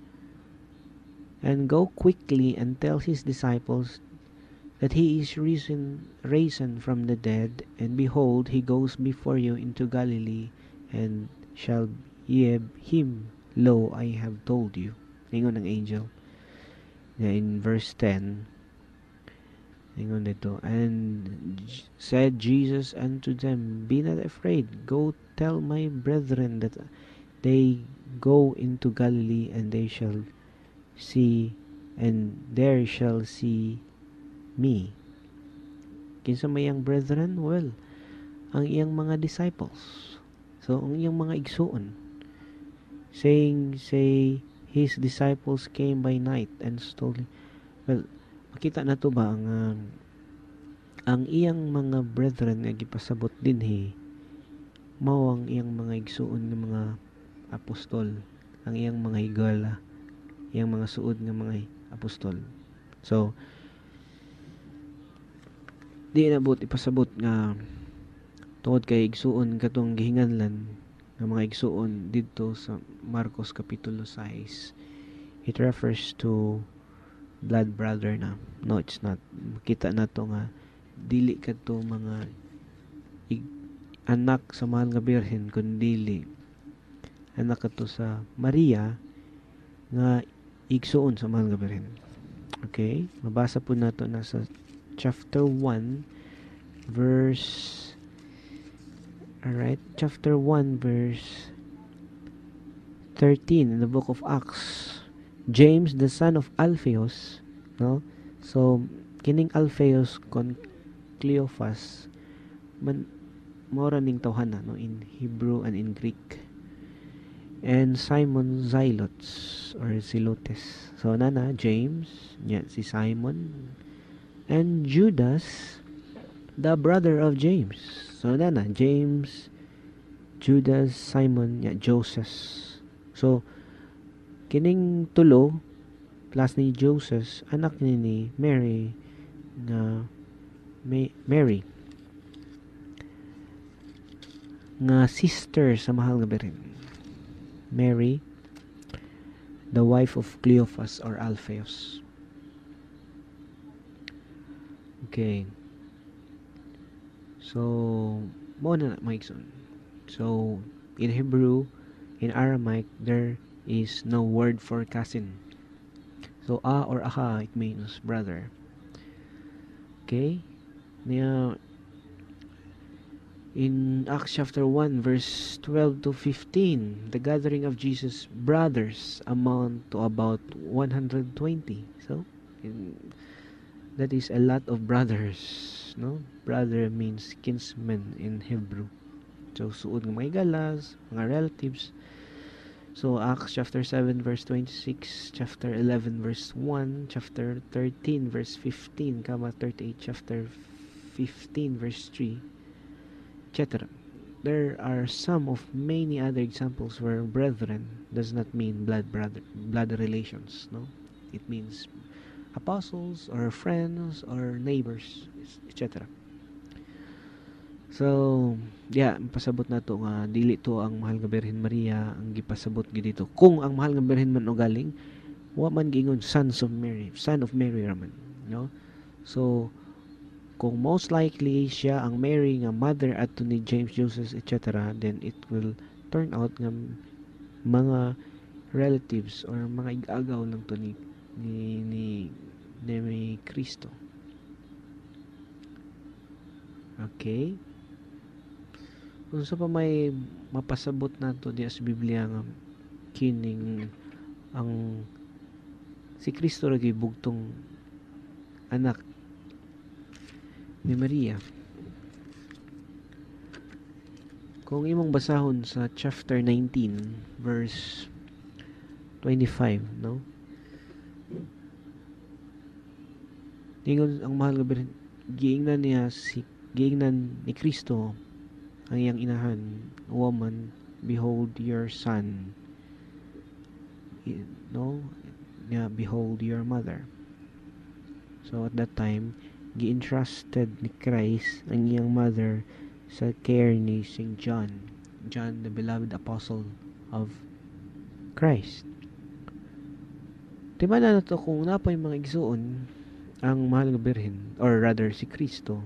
And go quickly and tell his disciples that he is risen from the dead, and behold, he goes before you into Galilee, and shall ye him, lo, I have told you. Ningon ang angel. In verse 10, ningon dito, and said Jesus unto them, be not afraid, go tell my brethren that they go into Galilee, and they shall see, and there shall see me. Kinsa may iyang brethren? Well, ang iyang mga disciples. So, ang iyang mga igsuon. Saying, say, his disciples came by night and stole him. Well, makita na to ba ang iyang mga brethren nga gipasabot dinhi mao ang iyang mga igsuon nga mga apostol, ang iyang mga higala, iyang mga suod nga mga apostol. So di na buot ipasabot nga tungod kay igsuon katong gihinganlan nga mga igsuon didto sa Marcos kapitulo 6, it refers to blood brother na. No, it's not. Makita na to nga dili kadto mga anak sa mahal nga birhen, kundi anak kadto sa Maria nga igsuon sa mahal nga birhen. Okay, mabasa po nato na sa chapter 1 verse, alright, chapter 1 verse 13 in the book of Acts. James, the son of Alphaeus, no? So kining Alphaeus kon Cleophas man mora ning tawhana, no, in Hebrew and in Greek. And Simon Zealots or Zelotes. So nana James, nya si Simon, and Judas, the brother of James. So nana James, Judas, Simon, nya Joseph. So kining tulo plus ni Joseph, anak ni Mary nga Mary nga sister sa mahal nga birhen. Mary, the wife of Cleophas or Alphaeus. Okay. So, mo na mga igsoon. So, in Hebrew, in Aramaic, there is no word for cousin. So, a or aha, it means brother. Okay? Niya, In Acts chapter 1 verse 12 to 15, the gathering of Jesus' brothers amount to about 120. So, that is a lot of brothers, no? Brother means kinsman in Hebrew. So, suod nga mga igalas, mga relatives. So, Acts chapter 7 verse 26, chapter 11 verse 1, chapter 13 verse 15, comma 38, chapter 15 verse 3, etc. There are some of many other examples where brethren does not mean blood brother, blood relations, no? It means apostles or friends or neighbors, etc. So, yeah, pasabot na to nga dili to ang mahal nga Birhen Maria ang gipasabot gid dito. Kung ang mahal nga Birhen man o galing, wa man giingon sons of Mary, son of Mary raman, no? So, kung most likely siya ang Mary nga mother adto ni James, Joseph, etc., then it will turn out nga mga relatives or mga igagaw lang to ni Kristo. Okay? Unsa pa may mapasabot nato diya sa Biblia nga kining ang si Kristo ra gyud bugtong anak ni Maria? Kung imong basahon sa chapter 19 verse 25, no? Ingon ang mahal nga Birhen, giingnan niya si giingnan ni Kristo ang iyang inahan, "Woman, behold your son." No? Yeah, "Behold your mother." So at that time, gi-entrusted ni Christ ang iyang mother sa care ni Saint John. John, the beloved apostle of Christ. Timan na to kung napay mga igsuon ang mahal nga Birhen, or rather si Kristo,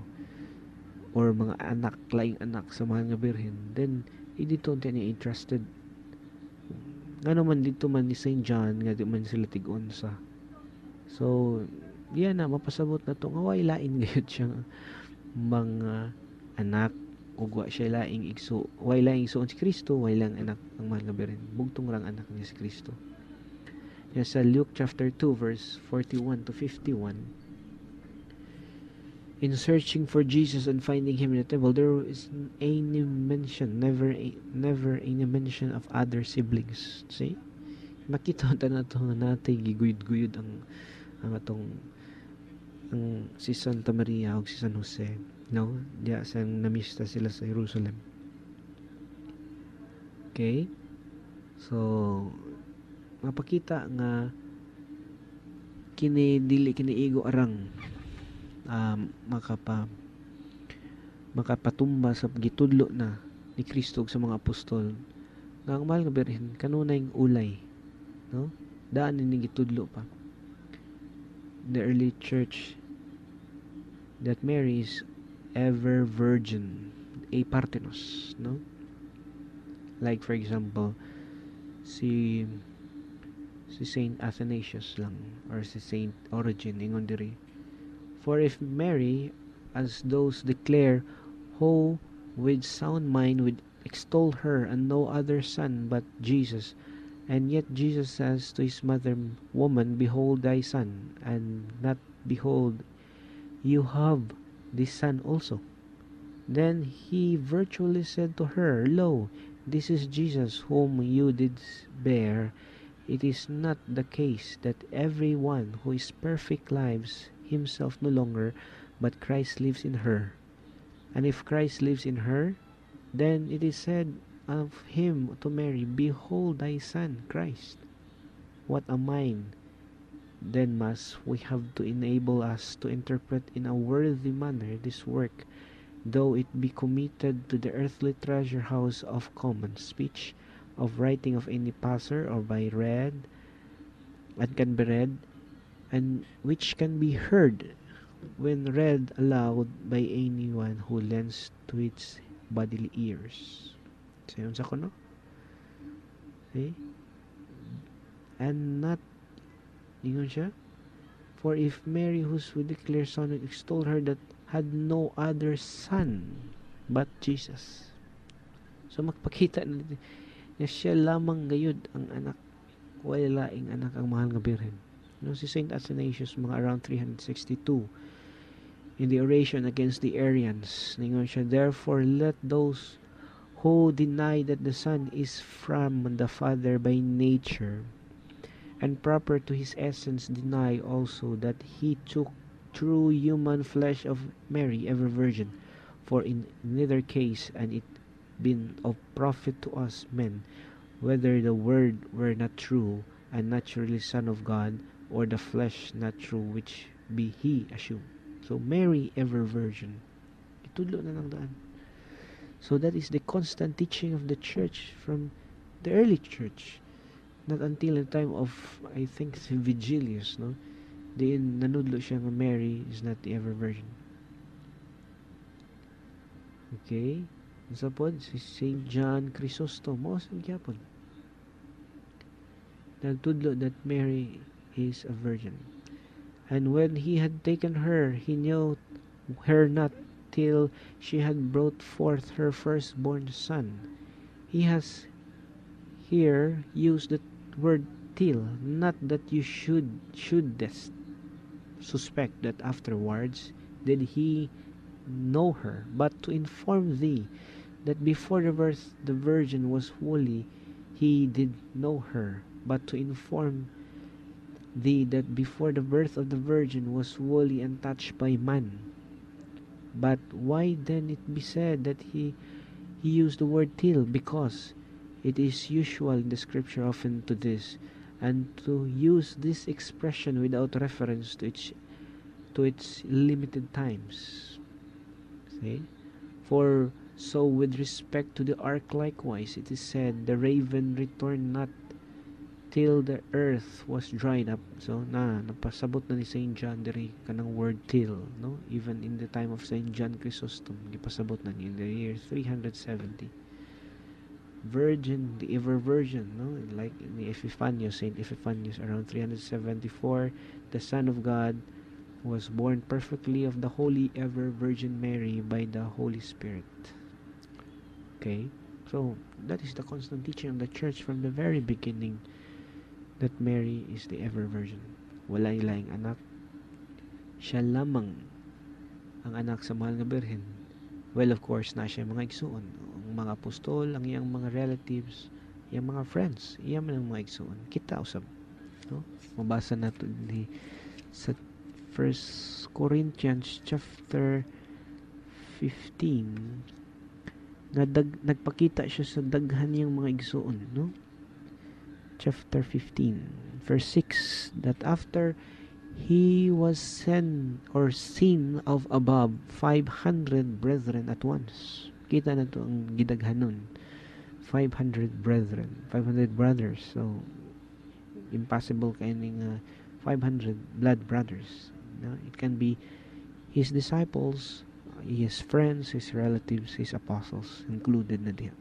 or mga anak, laing anak sa mahal nga Birhen, then dito unta niya entrusted. Ngano man dito man ni Saint John nga di man sila tig-on sa. So, diyan na mapasabot na to nga way lain gayud siya mga anak ug wa siya laing igso, way laing igsuon si Kristo, way lang anak ang mahal nga Birhen, bugtong rang anak niya si Kristo. Yan sa Luke chapter 2 verse 41 to 51. In searching for Jesus and finding him in the temple, there is any mention, never, never any mention of other siblings. See? Makita ta na to nga natay giguyod-guyod ang atong ang si Santa Maria ug si San Jose, no? Diya sa namista sila sa Jerusalem. Okay? So, mapakita nga kini dili kini igo arang makapatumba sa gitudlo na ni Kristo sa mga apostol nga ang mahal nga Birhen kanunay ulay, no? Daan ni gitudlo pa the early church that Mary is ever virgin, a parthenos, no? Like for example, si Saint Athanasius lang or si Saint Origen, ingon diri, "For if Mary, as those declare who with sound mind would extol her, and no other son but Jesus, and yet Jesus says to his mother, 'Woman, behold thy son,' and not 'Behold, you have this son also.' Then he virtually said to her, 'Lo, this is Jesus whom you did bear.' It is not the case that every one who is perfect lives himself no longer, but Christ lives in her. And if Christ lives in her, then it is said of him to Mary, 'Behold thy son, Christ.' What a mind then must we have to enable us to interpret in a worthy manner this work, though it be committed to the earthly treasure house of common speech, of writing of any passer or by read, and can be read, and which can be heard when read aloud by anyone who lends to its bodily ears." So, yun sa kuno? Okay? And not, ingon siya, "For if Mary, whose we declare son, extol her that had no other son," But Jesus. So magpakita na nga siya lamang gayud ang anak, walay laing anak ang mahal nga Birhen. No, si Saint Athanasius, mga around 362, in the oration against the Arians, ningon siya, "Therefore let those who deny that the Son is from the Father by nature and proper to his essence deny also that he took true human flesh of Mary ever Virgin. For in neither case had it been of profit to us men, whether the Word were not true and naturally Son of God, or the flesh not true which be he assumed." So Mary ever Virgin. Itudlo na lang daan. So that is the constant teaching of the Church from the early Church. Not until the time of, I think, si Vigilius, no? Diin nanudlo siya nga Mary is not the ever Virgin. Okay? Unsa pod si Saint John Chrysostom, mao sa gyapon. Nagtudlo that Mary is a virgin. "And when he had taken her, he knew her not till she had brought forth her firstborn son. He has here used the word 'till,' not that you shouldest suspect that afterwards did he know her, but to inform thee that before the birth the virgin was holy he did know her, but to inform thee that before the birth of the virgin was wholly untouched by man. But why then it be said that he used the word 'till'? Because it is usual in the Scripture often to this, and to use this expression without reference to its limited times." See? "For so with respect to the ark likewise it is said, 'The raven returned not till the earth was dried up.'" So na napasabot na ni Saint John diri kanang word "till," no? Even in the time of Saint John Chrysostom, gipasabot na niya in the year 370. Virgin, the ever Virgin, no? Like ni Epiphanius, Saint Epiphanius, around 374, the Son of God was born perfectly of the Holy Ever Virgin Mary by the Holy Spirit. Okay? So, that is the constant teaching of the Church from the very beginning, that Mary is the ever Virgin. Wala laing anak. Siya lamang ang anak sa mahal nga Birhen. Well, of course, na siya mga igsuon. Ang mga apostol, ang iyang mga relatives, iyang mga friends, iyang mga igsuon. Kita usab. No? Mabasa nato ni sa 1 Corinthians chapter 15 nga nagpakita siya sa daghan niyang mga igsuon, no? Chapter 15 verse 6, that after he was sent or seen of above 500 brethren at once. Kita na to ang gidaghanon, 500 brethren, 500 brothers. So impossible kay ning 500 blood brothers, no? It can be his disciples, his friends, his relatives, his apostles included na diha.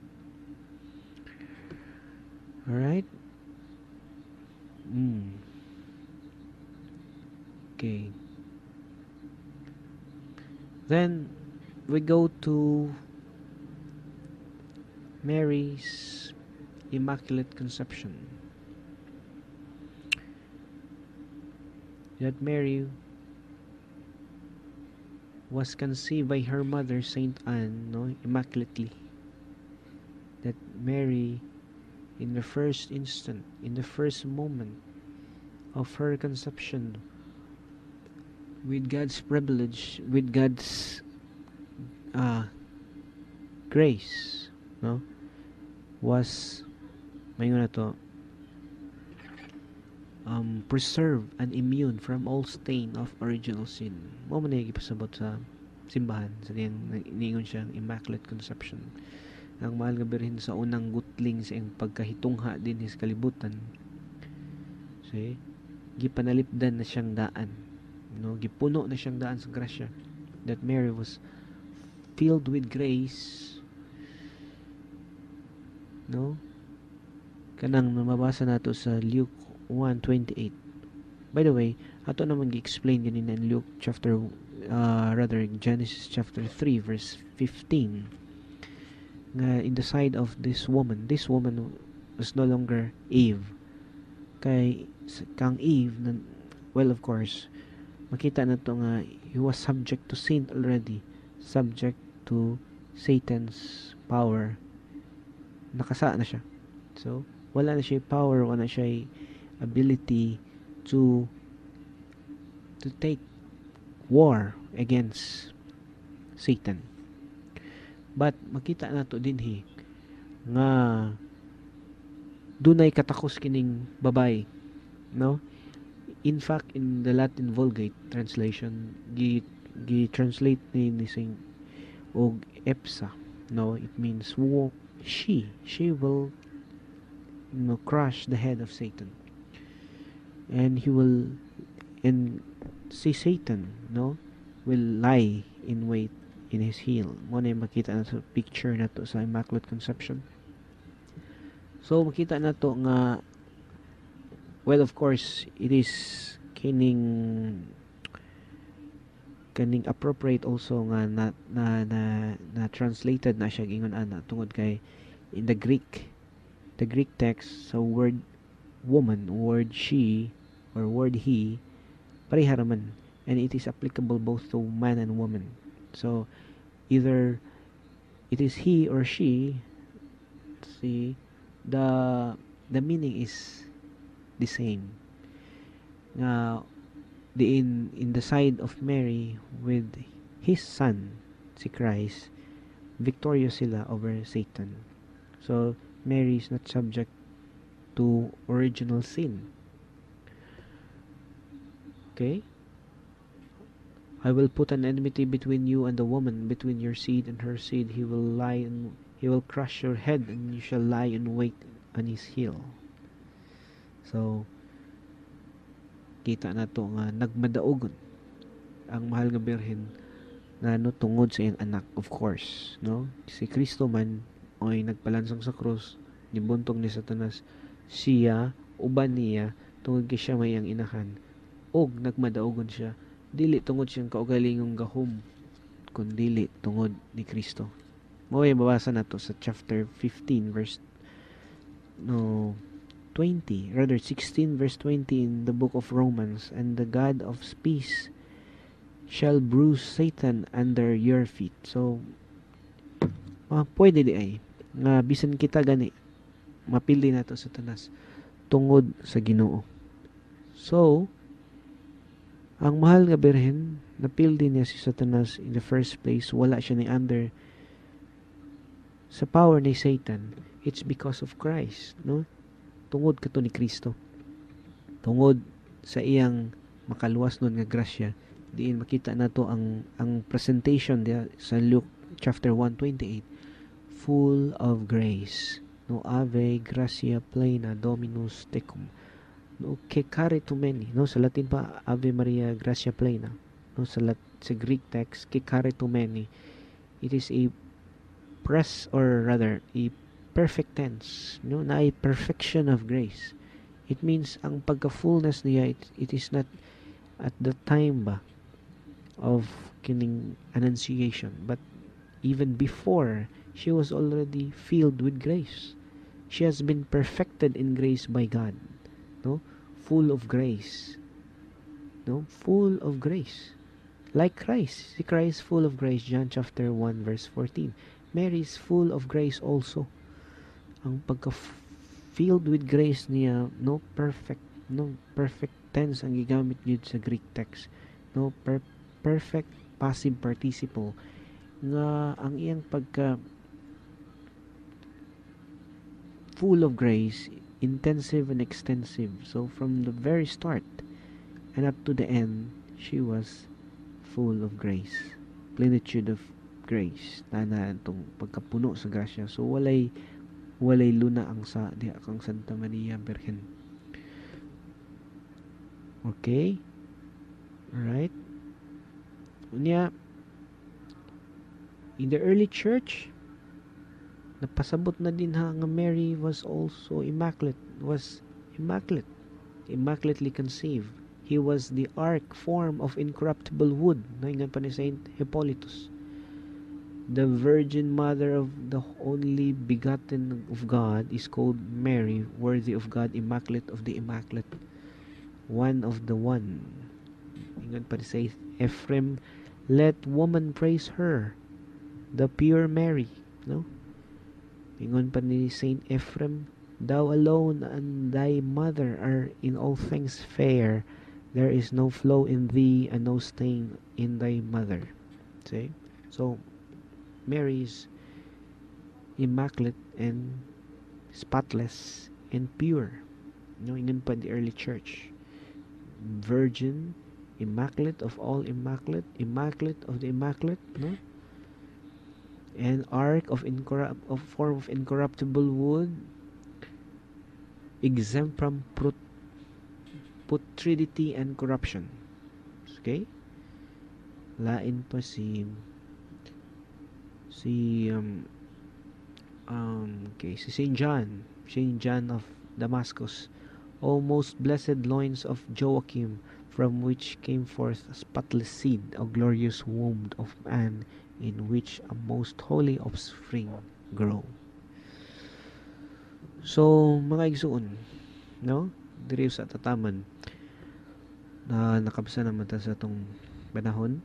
Alright. Okay. Then we go to Mary's Immaculate Conception. That Mary was conceived by her mother, Saint Anne, no, immaculately. That Mary, in the first instant, in the first moment of her conception, with God's privilege, with God's grace, no, was mayon na to preserved and immune from all stain of original sin. Mao man gipasabot sa simbahan sa diyang niingon siyang Immaculate Conception. Ang mahal nga Birhen sa unang gutling sa iyang pagkahitungha din sa kalibutan. See? Gipanalipdan na siyang daan. No, gipuno na siyang daan sa grasya. That Mary was filled with grace. No? Kanang mabasa nato sa Luke 1:28. By the way, ato naman gi-explain ganina in Luke chapter rather Genesis chapter 3 verse 15, nga in the side of this woman was no longer Eve. Kay kang Eve, well, of course, makita na to nga he was subject to sin already, subject to Satan's power. Nakasala na siya. So, wala na siya power, wala na siya ability to take war against Satan. But makita nato dinhi nga dunay katakos kining babae, no? In fact, in the Latin Vulgate translation, gi translate ni Saint og ipsa, no? It means she will crush the head of Satan. And he will and si Satan, no, will lie in wait in his heel. Mao na makita na sa picture na to sa Immaculate Conception. So makita na to nga, well, of course, it is kining appropriate also nga na translated na siya ingon ana tungod kay in the Greek text, sa word "woman", word "she" or word "he", pareha raman, and it is applicable both to man and woman. So either it is he or she, see, the meaning is the same, nga the in the side of Mary with his son, si Christ, victorious sila over Satan. So Mary is not subject to original sin. Okay? "I will put an enmity between you and the woman, between your seed and her seed. He will crush your head, and you shall lie in wait on his heel." So kita na to nga nagmadaogon ang Mahal nga Birhen na, no, tungod sa iyang anak, of course, no? Si Kristo man ay nagpalansang sa krus, nibuntog ni Satanas siya, uban niya tungod kay siya may ang inahan, og nagmadaogon siya dili tungod siyang kaugalingong gahom kundili tungod ni Kristo. Mao ay mabasa nato sa chapter 15 verse, no, 20, rather 16 verse 20 in the book of Romans, "And the God of peace shall bruise Satan under your feet." So pwede diay nga bisan kita gani mapildi nato sa Satanas tungod sa Ginoo. So ang Mahal nga Birhen, napildi niya si Satanas in the first place, wala siya ni under sa power ni Satan. It's because of Christ, no? Tungod kato ni Kristo, tungod sa iyang makaluwas nun nga grasya, diin makita nato ang presentation diya sa Luke chapter 1:28, full of grace, no? "Ave gratia plena, Dominus tecum", no? Kecharitomene, no? Sa Latin pa, "Ave Maria gratia plena", no? Sa Greek text, kecharitomene. It is a press or rather a perfect tense, no, na a perfection of grace. It means ang pagka-fullness niya, it is not at the time ba of kining annunciation, but even before, she was already filled with grace. She has been perfected in grace by God, no? Full of grace, no? Full of grace like Christ. Si Christ, full of grace, John chapter 1 verse 14. Mary is full of grace also. Ang pagka filled with grace niya, no, perfect, no? Perfect tense ang gigamit gyud sa Greek text, no? Perfect passive participle, nga ang iyang pagka full of grace, intensive and extensive. So from the very start and up to the end, she was full of grace, plenitude of grace, tana itong pagkapuno sa grasya. So walay luna ang sa diha kang Santa Maria Birhen. Okay, alright. Unya, in the early church, napasabot na din ha nga Mary was also immaculate, was immaculate, immaculately conceived. He was the ark form of incorruptible wood. Naingan pa ni Saint Hippolytus. The Virgin Mother of the only begotten of God is called Mary, worthy of God, immaculate of the immaculate, one of the one. Ingon pa ni Saint Ephraim, let woman praise her, the pure Mary. No? Ingon pa ni Saint Ephraim, thou alone and thy mother are in all things fair. There is no flaw in thee and no stain in thy mother. See? So, Mary is immaculate and spotless and pure. No, ingon pa the early church. Virgin, immaculate of all immaculate, immaculate of the immaculate, no? And ark of of form of incorruptible wood, exempt from putridity and corruption. Okay? Lain pa si Saint John, Saint John of Damascus. O most blessed loins of Joachim, from which came forth a spotless seed, a glorious womb of man, in which a most holy offspring grow. So, mga igsuon, no? Diri sa tataman na nakabsa naman ta sa atong panahon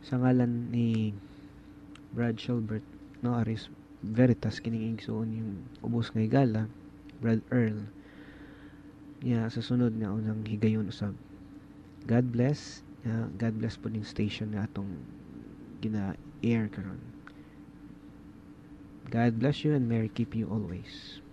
sa ngalan ni Brad Shelbert, no, Aris Veritas, kining igsuon yung ubos nga higala, Brad Earl. Ya, sa sunod nga unang higayon usab. God bless. Ya, God bless po ning station nga atong gina-air karon. God bless you and Mary keep you always.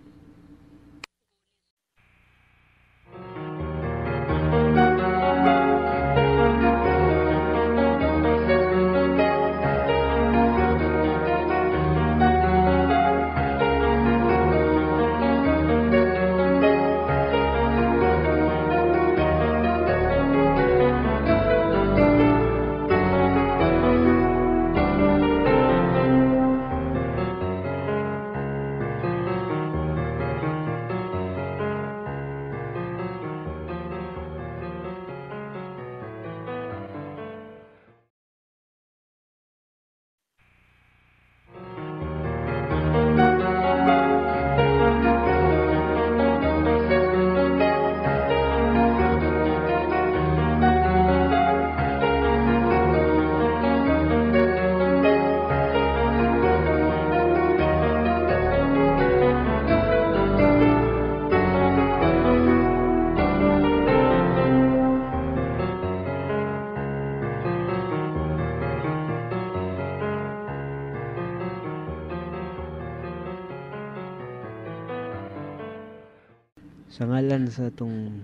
Sa ngalan sa atong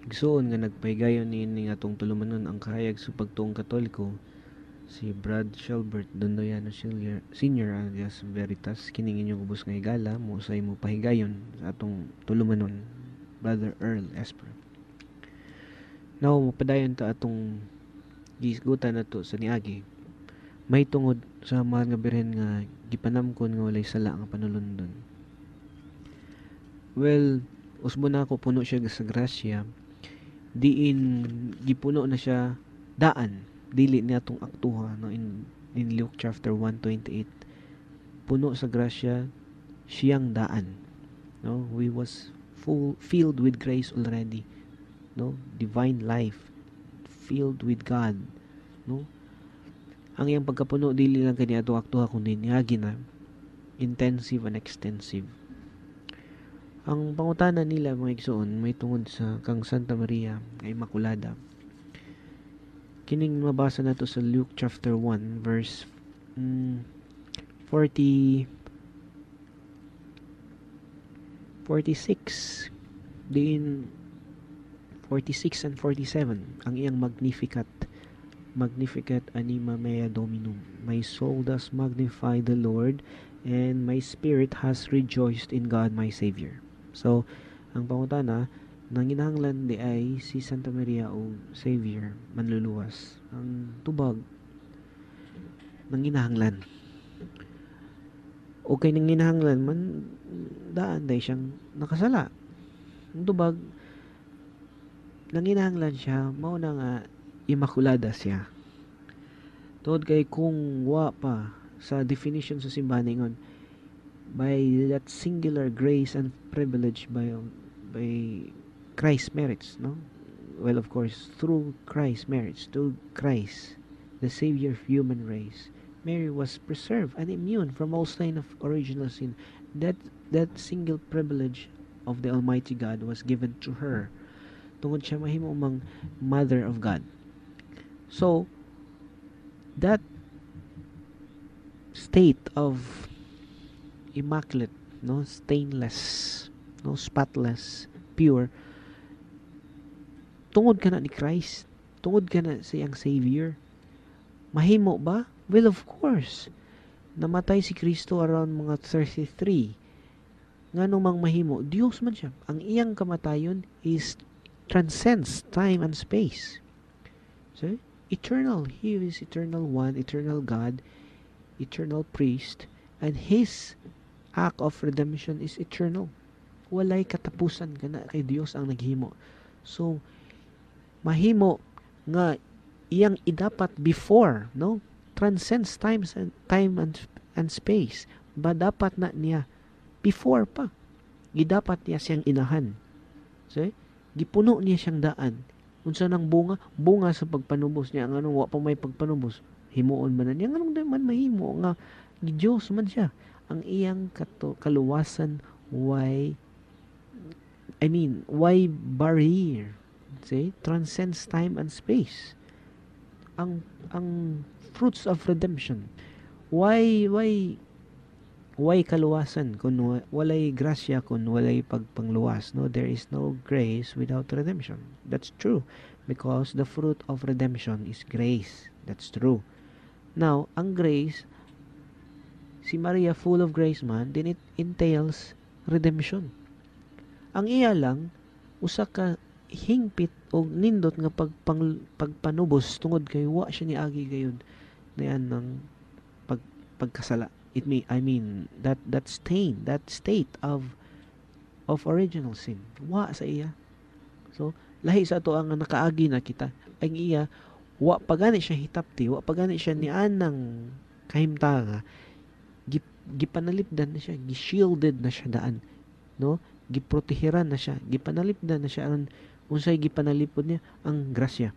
igsuon nga nagpahigayon niini nga atong tulumanon ang kahayag sa pagtuong Katoliko, si Brad Shelbert Dondoyano Senior alias Veritas, kining inyong ubos nga higala mo usay mo pahigayon sa atong tulumanon, Brother Earl Esper. Now mapadayon ta atong gisgutan nato sa niagi. May tungod sa mahal nga birhen nga gipanamkon nga walay sala nga panulundon. Well, usbo na ako, puno siya sa grasya. Diin gipuno na siya daan. Dili niya atong aktuha, no, in Luke chapter 1:28. Puno sa grasya siyang daan. No, we was filled with grace already. No, divine life, filled with God. No? Ang iyang pagkapuno dili lang kani atong aktuha kundi niagi na intensive and extensive. Ang pangutana nila mga igsoon may tungod sa kang Santa Maria nga Immaculada. Kining mabasa nato sa Luke chapter 1 verse 46 din 46 and 47 ang iyang Magnificat. Magnificat anima mea Dominum. My soul does magnify the Lord and my spirit has rejoiced in God my Savior. So, ang pangutana, nanginahanglan di ay si Santa Maria o Savior, manluluwas. Ang tubag, nanginahanglan. Okay, nanginahanglan man, daan dahil siyang nakasala. Ang tubag, Nanginahanglan siya, mao na nga Immaculada siya. Tungod kay kung wa pa sa definition sa simbahan, ingon by that singular grace and privilege by Christ merits, no? Well, of course, through Christ merits, through Christ, the Savior of human race, Mary was preserved and immune from all stain of original sin. That single privilege of the Almighty God was given to her tungod siya mahimo mang Mother of God. So, that state of immaculate, no, stainless, no, spotless, pure, tungod kana ni Christ, tungod kana sa iyang Savior. Mahimo ba? Well, of course. Namatay si Kristo around mga 33. Ngano mang mahimo? Dios man siya. Ang iyang kamatayon is transcends time and space. So, eternal. He is eternal one, eternal God, eternal priest, and His act of redemption is eternal. Walay katapusan kana kay Dios ang naghimo. So, mahimo nga iyang idapat before, no? Transcends times and time and space. Ba dapat na niya before pa. Gidapat niya siyang inahan. See? Gipuno niya siyang daan. Unsa nang bunga? Bunga sa pagpanubos niya. Ang anong wa pa may pagpanubos, himuon man na niya. Nganong di man mahimo nga Diyos man siya? Ang iyang kaluwasan why, I mean, why barrier? See? Transcends time and space. Ang fruits of redemption. Why kaluwasan kung walay grasya, kung walay pagpangluwas, no? There is no grace without redemption. That's true, because the fruit of redemption is grace. That's true. Now, ang grace, si Maria full of grace man, then it entails redemption. Ang iya lang usa ka hingpit og nindot nga pagpanubos tungod kay wa siya niagi gayud niyan ng pagkasala. It may, I mean, that stain, that state of original sin, wa sa iya. So lahi sa ato ang nakaagi na kita. Ang iya, wa pa gani siya hitapti, wa pa gani siya nianang kahimtanga, gipanalipdan na siya, gi-shielded na siya daan, no? Giproteheran na siya, gipanalipdan na siya. Aron unsay gipanalipod niya? Ang grasya.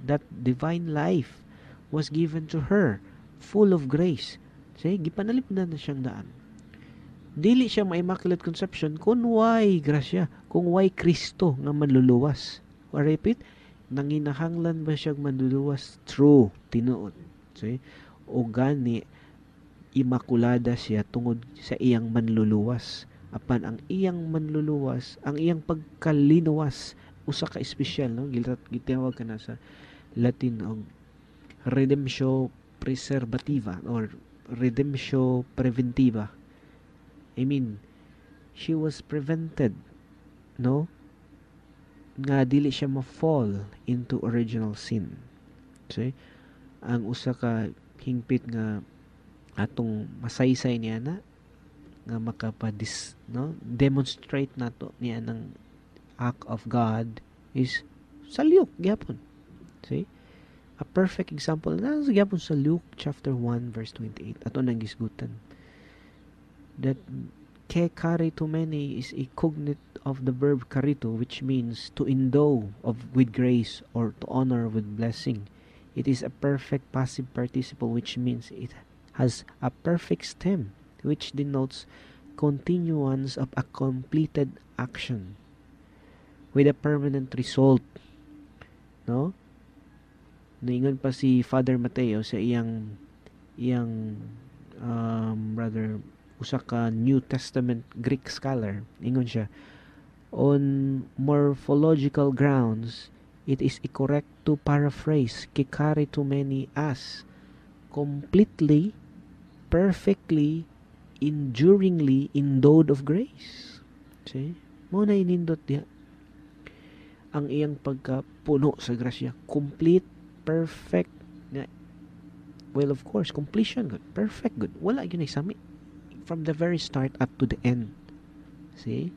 That divine life was given to her, full of grace. Say, gipanalipdan na siyang daan. Dili siya ma-Immaculate Conception kung why grasya, kung why Kristo nga manluluwas. I repeat, nanginahanglan ba siyang manluluwas? True, tinuod. See? O gani, Immaculada siya tungod sa iyang manluluwas. Apan ang iyang manluluwas, ang iyang pagkalinuwas, usa ka espesyal, no? Gitawag ka na sa Latin og redemptio preservativa or redemptio preventiva. I mean, she was prevented, no? Nga dili siya ma-fall into original sin. See? Ang usa ka hingpit nga atong masaysay niya na nga makapadis, no, demonstrate nato niya ng act of God is sa Luke gyapon. See? A perfect example na sa gyapon sa Luke chapter 1 verse 28 ato nang gisgutan. That ke karitomene is a cognate of the verb charito, which means to endow of with grace or to honor with blessing. It is a perfect passive participle, which means it has a perfect stem, which denotes continuance of a completed action with a permanent result. No? Naingon pa si Father Mateo sa iyang rather usa ka New Testament Greek scholar. Ingon siya, on morphological grounds, it is incorrect to paraphrase kecharitomene as completely, perfectly, enduringly endowed of grace. See? Mo na inindot diha ang iyang pagkapuno sa grasya. Complete, perfect nga, well, of course, completion good, perfect good. Wala gyud sami from the very start up to the end. See?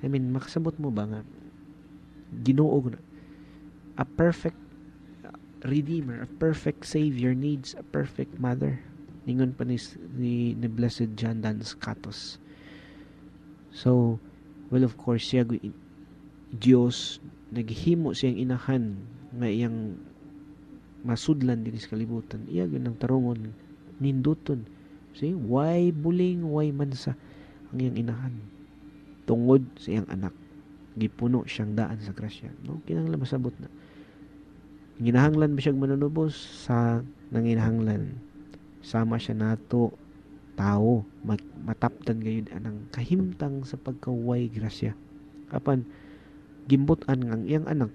I mean, makasabot mo ba nga Ginoo na. A perfect redeemer, a perfect savior needs a perfect mother. Ningon pa ni Blessed John Duns Scotus. So, well, of course, siya Dios naghimo siyang inahan nga iyang masudlan din sa kalibutan. Iya gyud ang tarungon, ninduton. See, why buling, why mansa ang iyang inahan tungod sa iyang anak. Gipuno siyang daan sa grasya, no? Kinahanglan masabot na. Ginahanglan ba siyang manunubos sa nanginahanglan? Sama siya nato, tao, mataptan gayud anang kahimtang sa pagkaway grasya. Apan gimbut-an nga ang iyang anak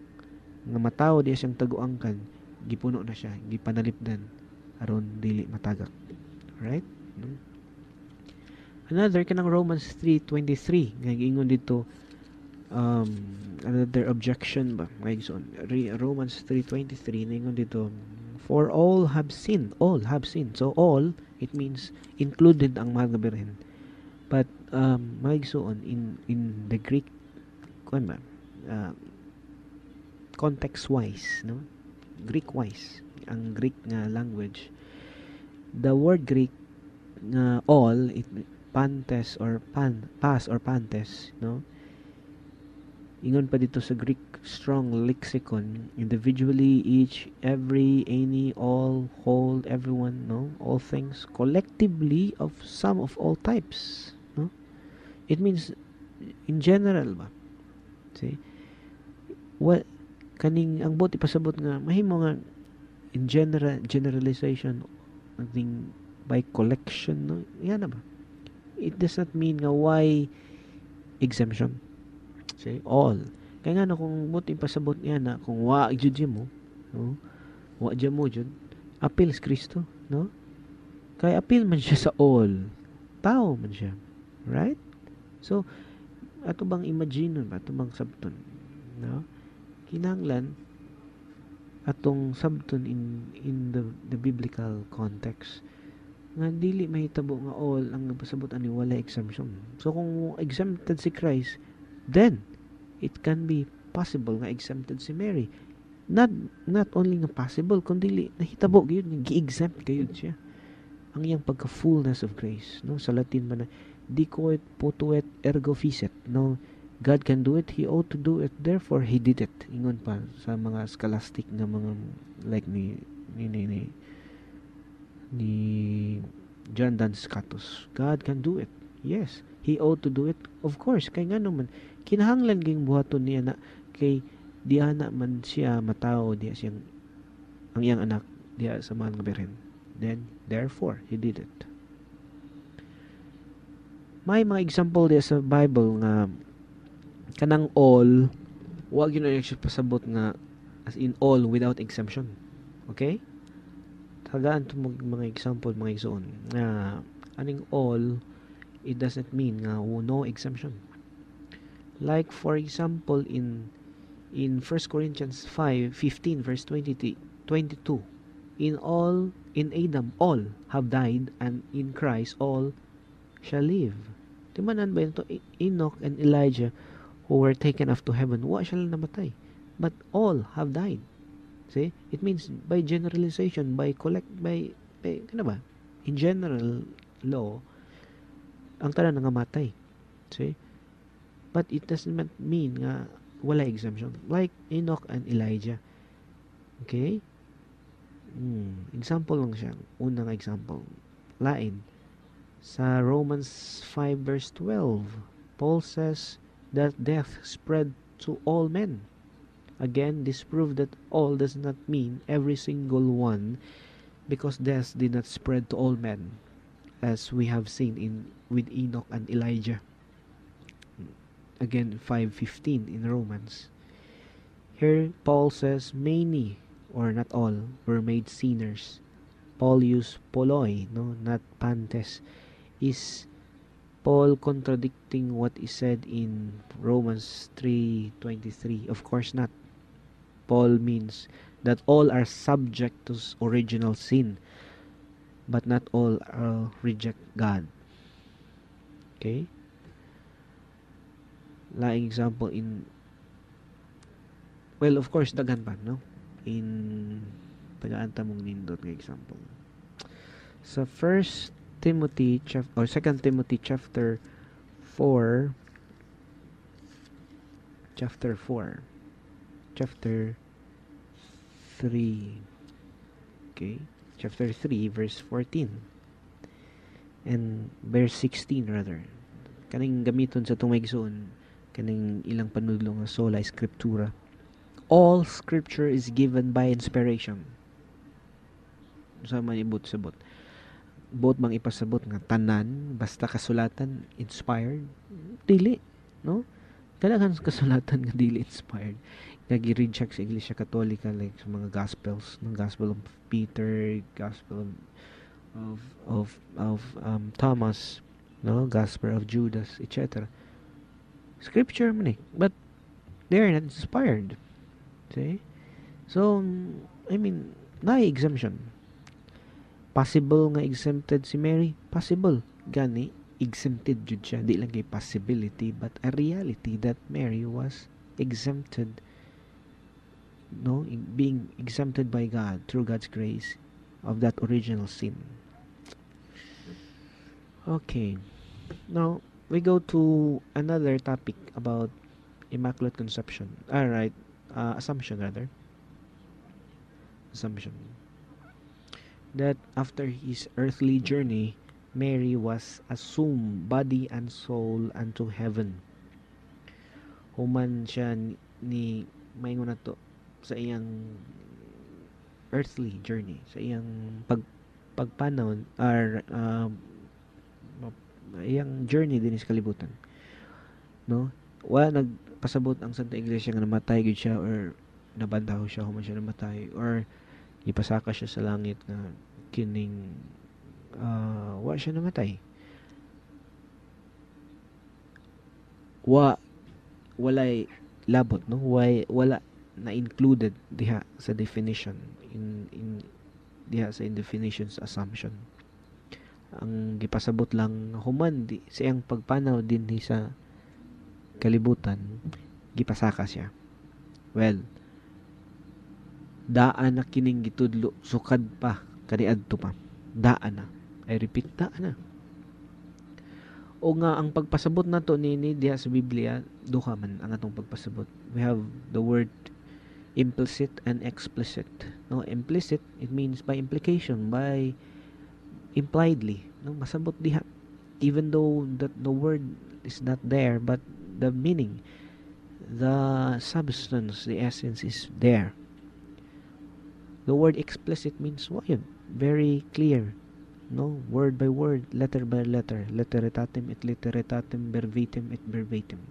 nga matawo diya siyang taguangkan, gipuno na siya, gipanalipdan aron dili matagak. Right? No? Another, kanang Romans 3:23 nga giingon dito, another objection ba, mga igsoon. Romans 3:23, ningon dito, "For all have sinned." All have sinned. So all, it means included ang mga birhen. But mga igsoon, in the Greek kuan ba, context wise, no, Greek wise, ang Greek nga language, the word Greek nga all, it pantes or pan, pas or pantes, no? Ingon pa dito sa Greek Strong Lexicon, individually, each, every, any, all, whole, everyone, no, all things, collectively, of some, of all types, no? It means in general ba. See, what kaning ang buot ipasabot nga mahimo nga in general, generalization ning by collection, no? Yan na ba, it does not mean nga why exemption. See, all. Kaya nga no, kung buot ipasabot niya na kung wa jud mo, no, wa jud mo jud apil si Kristo, no, kay apil man siya sa all, tao man siya, right? So ato bang imagine, ato bang sabton, no, kinahanglan atong sabton in the biblical context nga dili mahitabo nga all ang pasabot ani wala exemption. So kung exempted si Christ, then it can be possible nga exempted si Mary. Not only nga possible, kundi nahitabo gyud nga gi-exempt gyud siya, ang iyang pagka fullness of grace, no? Sa Latin man na dicuit, potuit, ergo fecit, no? God can do it, He ought to do it, therefore He did it. Ingon pa sa mga scholastic nga mga like ni John Duns Scotus. God can do it. Yes, He ought to do it. Of course, kay ngano man kinahanglan ging buhaton niya na, kay diha na man siya matawo, diha siyang ang iyang anak diha sa mga birhen. Then therefore He did it. May mga example diha sa Bible nga kanang all, wa gyud na siya pasabot nga as in all without exemption. Okay? Tagaan to mga example, mga igsoon, nga aning all, it doesn't mean nga no exemption. Like for example, in 1 Corinthians 5 15 verse 20, 22, in all, in Adam all have died, and in Christ all shall live. Timanan ba ito? Enoch and Elijah, who were taken up to heaven, wa sila namatay, but all have died. See, it means by generalization, by collect, by ano ba, in general law, ang tanan nangamatay. See, but it doesn't mean nga wala exemption, like Enoch and Elijah. Okay, example lang siya, unang example. Lain sa Romans 5 verse 12, Paul says that death spread to all men. Again, this proved that all does not mean every single one, because death did not spread to all men, as we have seen in with Enoch and Elijah. Again, 5:15 in Romans. Here Paul says many or not all were made sinners. Paul used polloi, no, not pantes. Is Paul contradicting what is said in Romans 3:23? Of course not. Paul means that all are subject to original sin, but not all are reject God. Okay? Laing example in Well, of course, daghan pa, no? In tagaan ta mong nindot nga example. Sa 1 Timothy or 2 Timothy chapter 4, chapter 4, chapter 3, okay, chapter 3 verse 14 and verse 16 rather, kaning gamiton sa atong maigsoon, kaning ilang panudlo nga sola scriptura. All scripture is given by inspiration. Sa man ibot sabot, buot bang ipasabot nga tanan basta kasulatan inspired? Dili, no? Kadaghan sa kasulatan nga dili inspired, nga gi-reject sa Iglesia Katolika, like sa mga Gospels, ng Gospel of Peter, Gospel of Thomas, no, Gospel of Judas, etc. Scripture man eh, but they are not inspired. See? So, I mean, na exemption. Possible nga exempted si Mary? Possible. Gani, exempted jud siya. Di lang kay possibility, but a reality that Mary was exempted, no, being exempted by God through God's grace of that original sin. Okay. Now, we go to another topic about Immaculate Conception. All right, Assumption rather. Assumption. That after his earthly journey, Mary was assumed body and soul unto heaven. Human siya ni maingon na to sa iyang earthly journey, sa iyang pagpanaw or iyang journey din sa kalibutan. No? Wala nagpasabot ang Santa Iglesia nga namatay gyud siya or nabantaw siya human siya namatay or ipasaka siya sa langit nga kining wa siya namatay. Walay labot, no? Wala na included diha sa definition in diha sa in definition sa assumption. Ang gipasabot lang, human di, sa iyang pagpanaw dinhi sa kalibutan, gipasaka siya. Well, daan na kining gitudlo sukad pa kaniadto pa. Daan na. I repeat, daan na. O nga ang pagpasabot nato niini diha sa Biblia, duha man ang atong pagpasabot. We have the word implicit and explicit. No, implicit, it means by implication, by impliedly, no, masabot diha even though that the word is not there, but the meaning, the substance, the essence is there. The word explicit means what yun? Very clear, no? Word by word, letter by letter, literatim et literatim, verbatim et verbatim.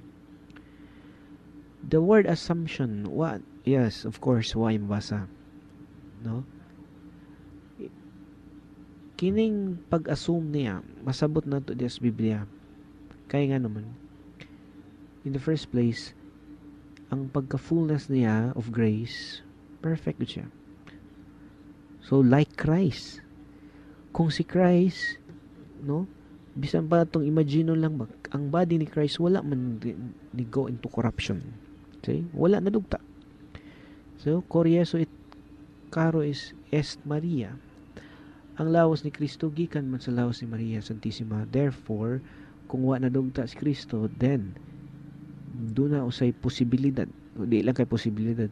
The word assumption, what? Yes, of course, why mabasa, no? Kining pag-assume niya, masabot na to diya sa Biblia. Kaya nga naman, in the first place, ang pagka-fullness niya of grace, perfect siya. So, like Christ. Kung si Christ, no, bisan pa itong imagine lang ba, ang body ni Christ, wala man ni go into corruption. See? Wala na dugta. So, Cor Jesu et caro is est Maria. Ang lawas ni Kristo gikan man sa lawas ni Maria Santissima. Therefore, kung wa na dugta si Kristo, then duna usay posibilidad. Di lang kay posibilidad.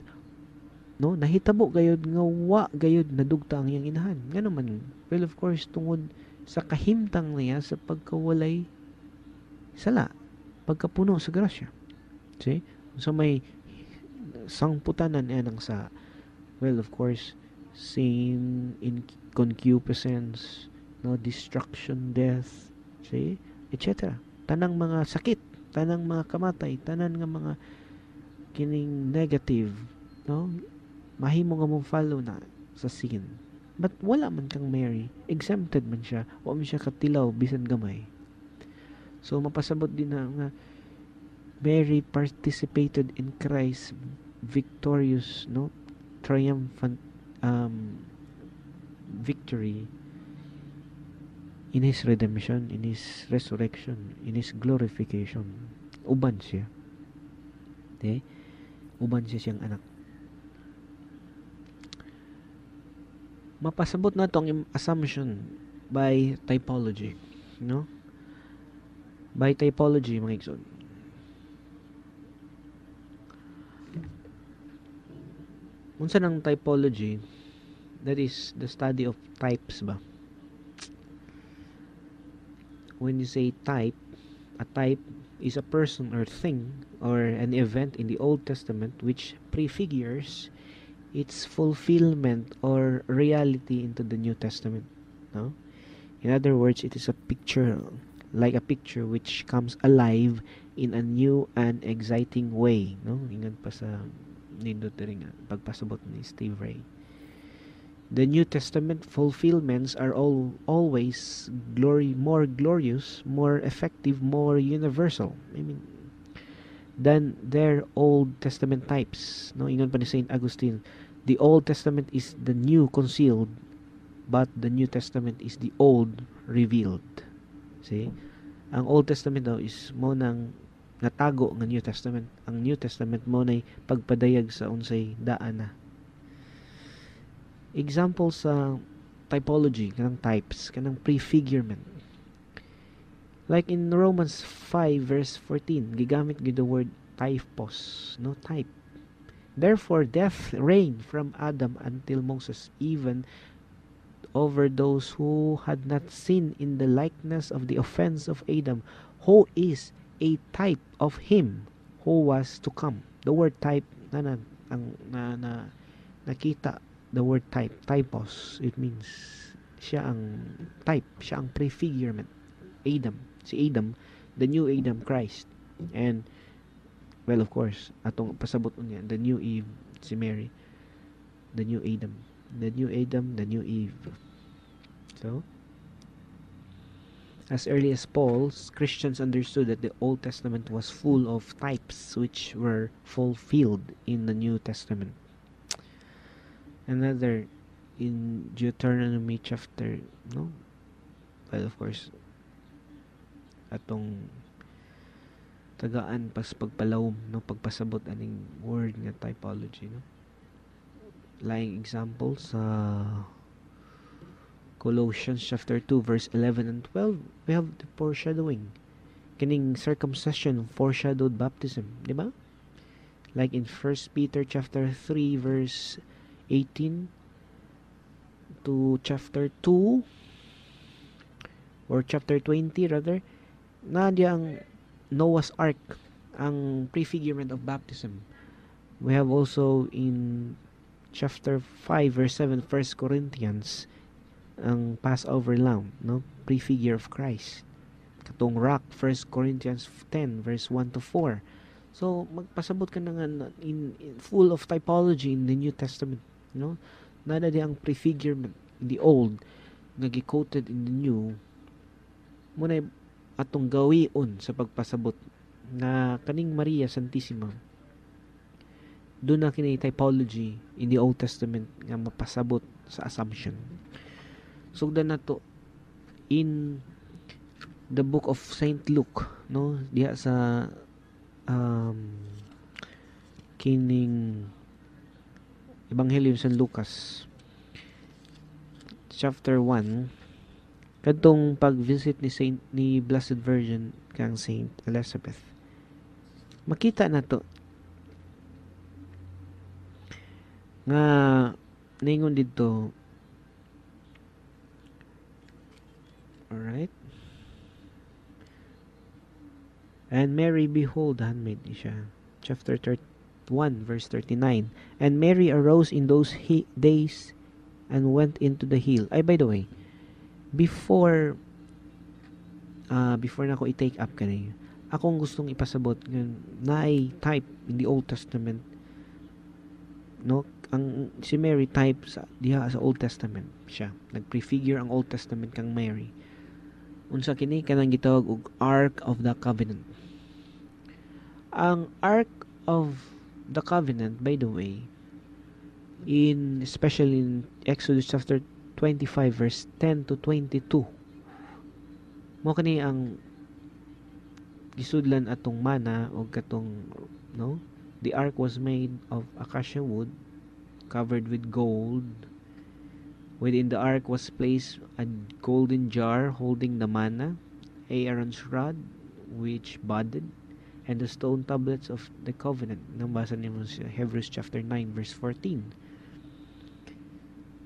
No, nahitabo gayud nga wa gayud nadugta ang iyang inahan. Ngano man? Well, of course, tungod sa kahimtang niya sa pagkawalay sala, pagkapuno sa grasya. See? So may sangputanan anang sa, well, of course, sin, in concupiscence, no, destruction, death, see, etc. Tanang mga sakit, tanang mga kamatay, tanan nga mga kining negative, no, mahimo nga mong follow na sa sin. But wala man kang Mary, exempted man siya, wa man siya katilaw bisan gamay. So mapasabot din na nga Mary participated in Christ's victorious, no, triumphant victory in His redemption, in His resurrection, in His glorification. Uban siya. Okay? Uban siya siyang anak. Mapasabot nato ang assumption by typology, no? By typology, mga igsoon. Unsa nang typology? That is the study of types ba? When you say type, a type is a person or thing or an event in the Old Testament which prefigures its fulfillment or reality into the New Testament, no? In other words, it is a picture, like a picture which comes alive in a new and exciting way, no? Ingon pa sa nindot diri nga pagpasabot ni Steve Ray. The New Testament fulfillments are all always glory, more glorious, more effective, more universal, I mean, than their Old Testament types, no? Ingon pa ni Saint Augustine, the Old Testament is the new concealed, but the New Testament is the old revealed. See? Ang Old Testament daw is mo nang natago nga New Testament. Ang New Testament mo nay pagpadayag sa unsay daan na. Example sa typology, kanang types, kanang prefigurement. Like in Romans 5 verse 14, gigamit gyud the word typos, no, type. Therefore, death reigned from Adam until Moses, even over those who had not sinned in the likeness of the offense of Adam, who is a type of him who was to come. The word type, na, na, ang, na, na, nakita, the word type, typos, it means siya ang type, siya ang prefigurement. Adam, si Adam, the new Adam, Christ. And, well, of course, atong pasabot niya, the new Eve, si Mary, the new Adam, the new Adam, the new Eve. So, as early as Paul, Christians understood that the Old Testament was full of types which were fulfilled in the New Testament. Another, in Deuteronomy chapter, no? Well, of course, atong tagaan pas pagpalawom, no, pagpasabot aning word nga typology, no? Laing example sa Colossians chapter 2 verse 11 and 12, we have the foreshadowing. Kining circumcision foreshadowed baptism, di ba? Like in 1 Peter chapter 3 verse 18 to chapter 2 or chapter 20 rather, na ang Noah's Ark, ang prefigurement of baptism. We have also in chapter 5 verse 7, 1 Corinthians, ang Passover lamb, no, prefigure of Christ. Katong rock, 1 Corinthians 10 verse 1 to 4. So magpasabot ka na nga in full of typology in the New Testament, no? Nada di ang prefigurement in the old nga gi-quoted in the new. Muna atong gawion sa pagpasabot na kaning Maria Santissima, doon na kini typology in the Old Testament nga mapasabot sa assumption. Sugdan na to in the book of Saint Luke, no, diha sa kining Ebanghelyo sa Lucas chapter 1, kadtong pag-visit ni Saint ni Blessed Virgin kang Saint Elizabeth. Makita na to nga ningon didto. Alright. And Mary, behold, handmaid siya. Chapter 1, verse 39. And Mary arose in those days and went into the hill. Ay, by the way, before na ako i-take up kani, akong gustong ipasabot nga naay type in the Old Testament, no? Ang si Mary type sa diha sa Old Testament siya. Nag-prefigure ang Old Testament kang Mary. Unsa kini kanang gitawag og Ark of the Covenant. Ang Ark of the Covenant, by the way, in especially in Exodus chapter 25 verse 10 to 22, mo kani ang gisudlan atong mana og katong, no, the ark was made of acacia wood covered with gold. Within the ark was placed a golden jar holding the manna, Aaron's rod, which budded, and the stone tablets of the covenant. Nabasa nimo sa Hebrews chapter 9 verse 14.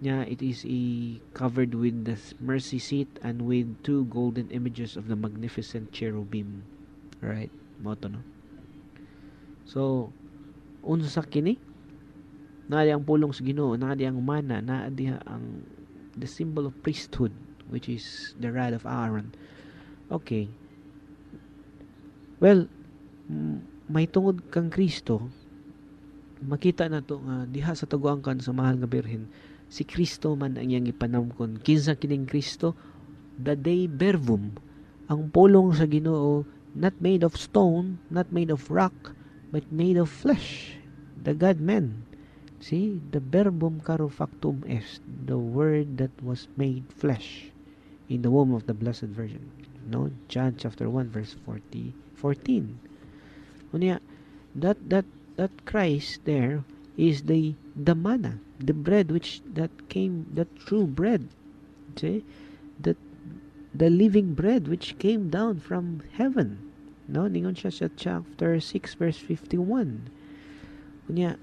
Nya, it is a covered with the mercy seat and with two golden images of the magnificent cherubim. Right? Mao to, no? So, unsa kini? Naa ang pulong sa Ginoo, naa ang mana, naa diha ang the symbol of priesthood, which is the rod of Aaron. Okay. Well, may tungod kang Kristo, makita na to nga diha sa taguangkan sa mahal nga Birhen, si Kristo man ang iyang ipanamkon. Kinsa kining Kristo? The Dei Verbum, ang pulong sa Ginoo, not made of stone, not made of rock, but made of flesh. The God-man. See, the verbum caro factum est, the word that was made flesh in the womb of the Blessed Virgin. No, John chapter 1 verse 40, 14. Unya, that Christ there is the manna, the bread which that came, that true bread. See? That the living bread which came down from heaven. No, ningon siya sa chapter 6 verse 51. Unya,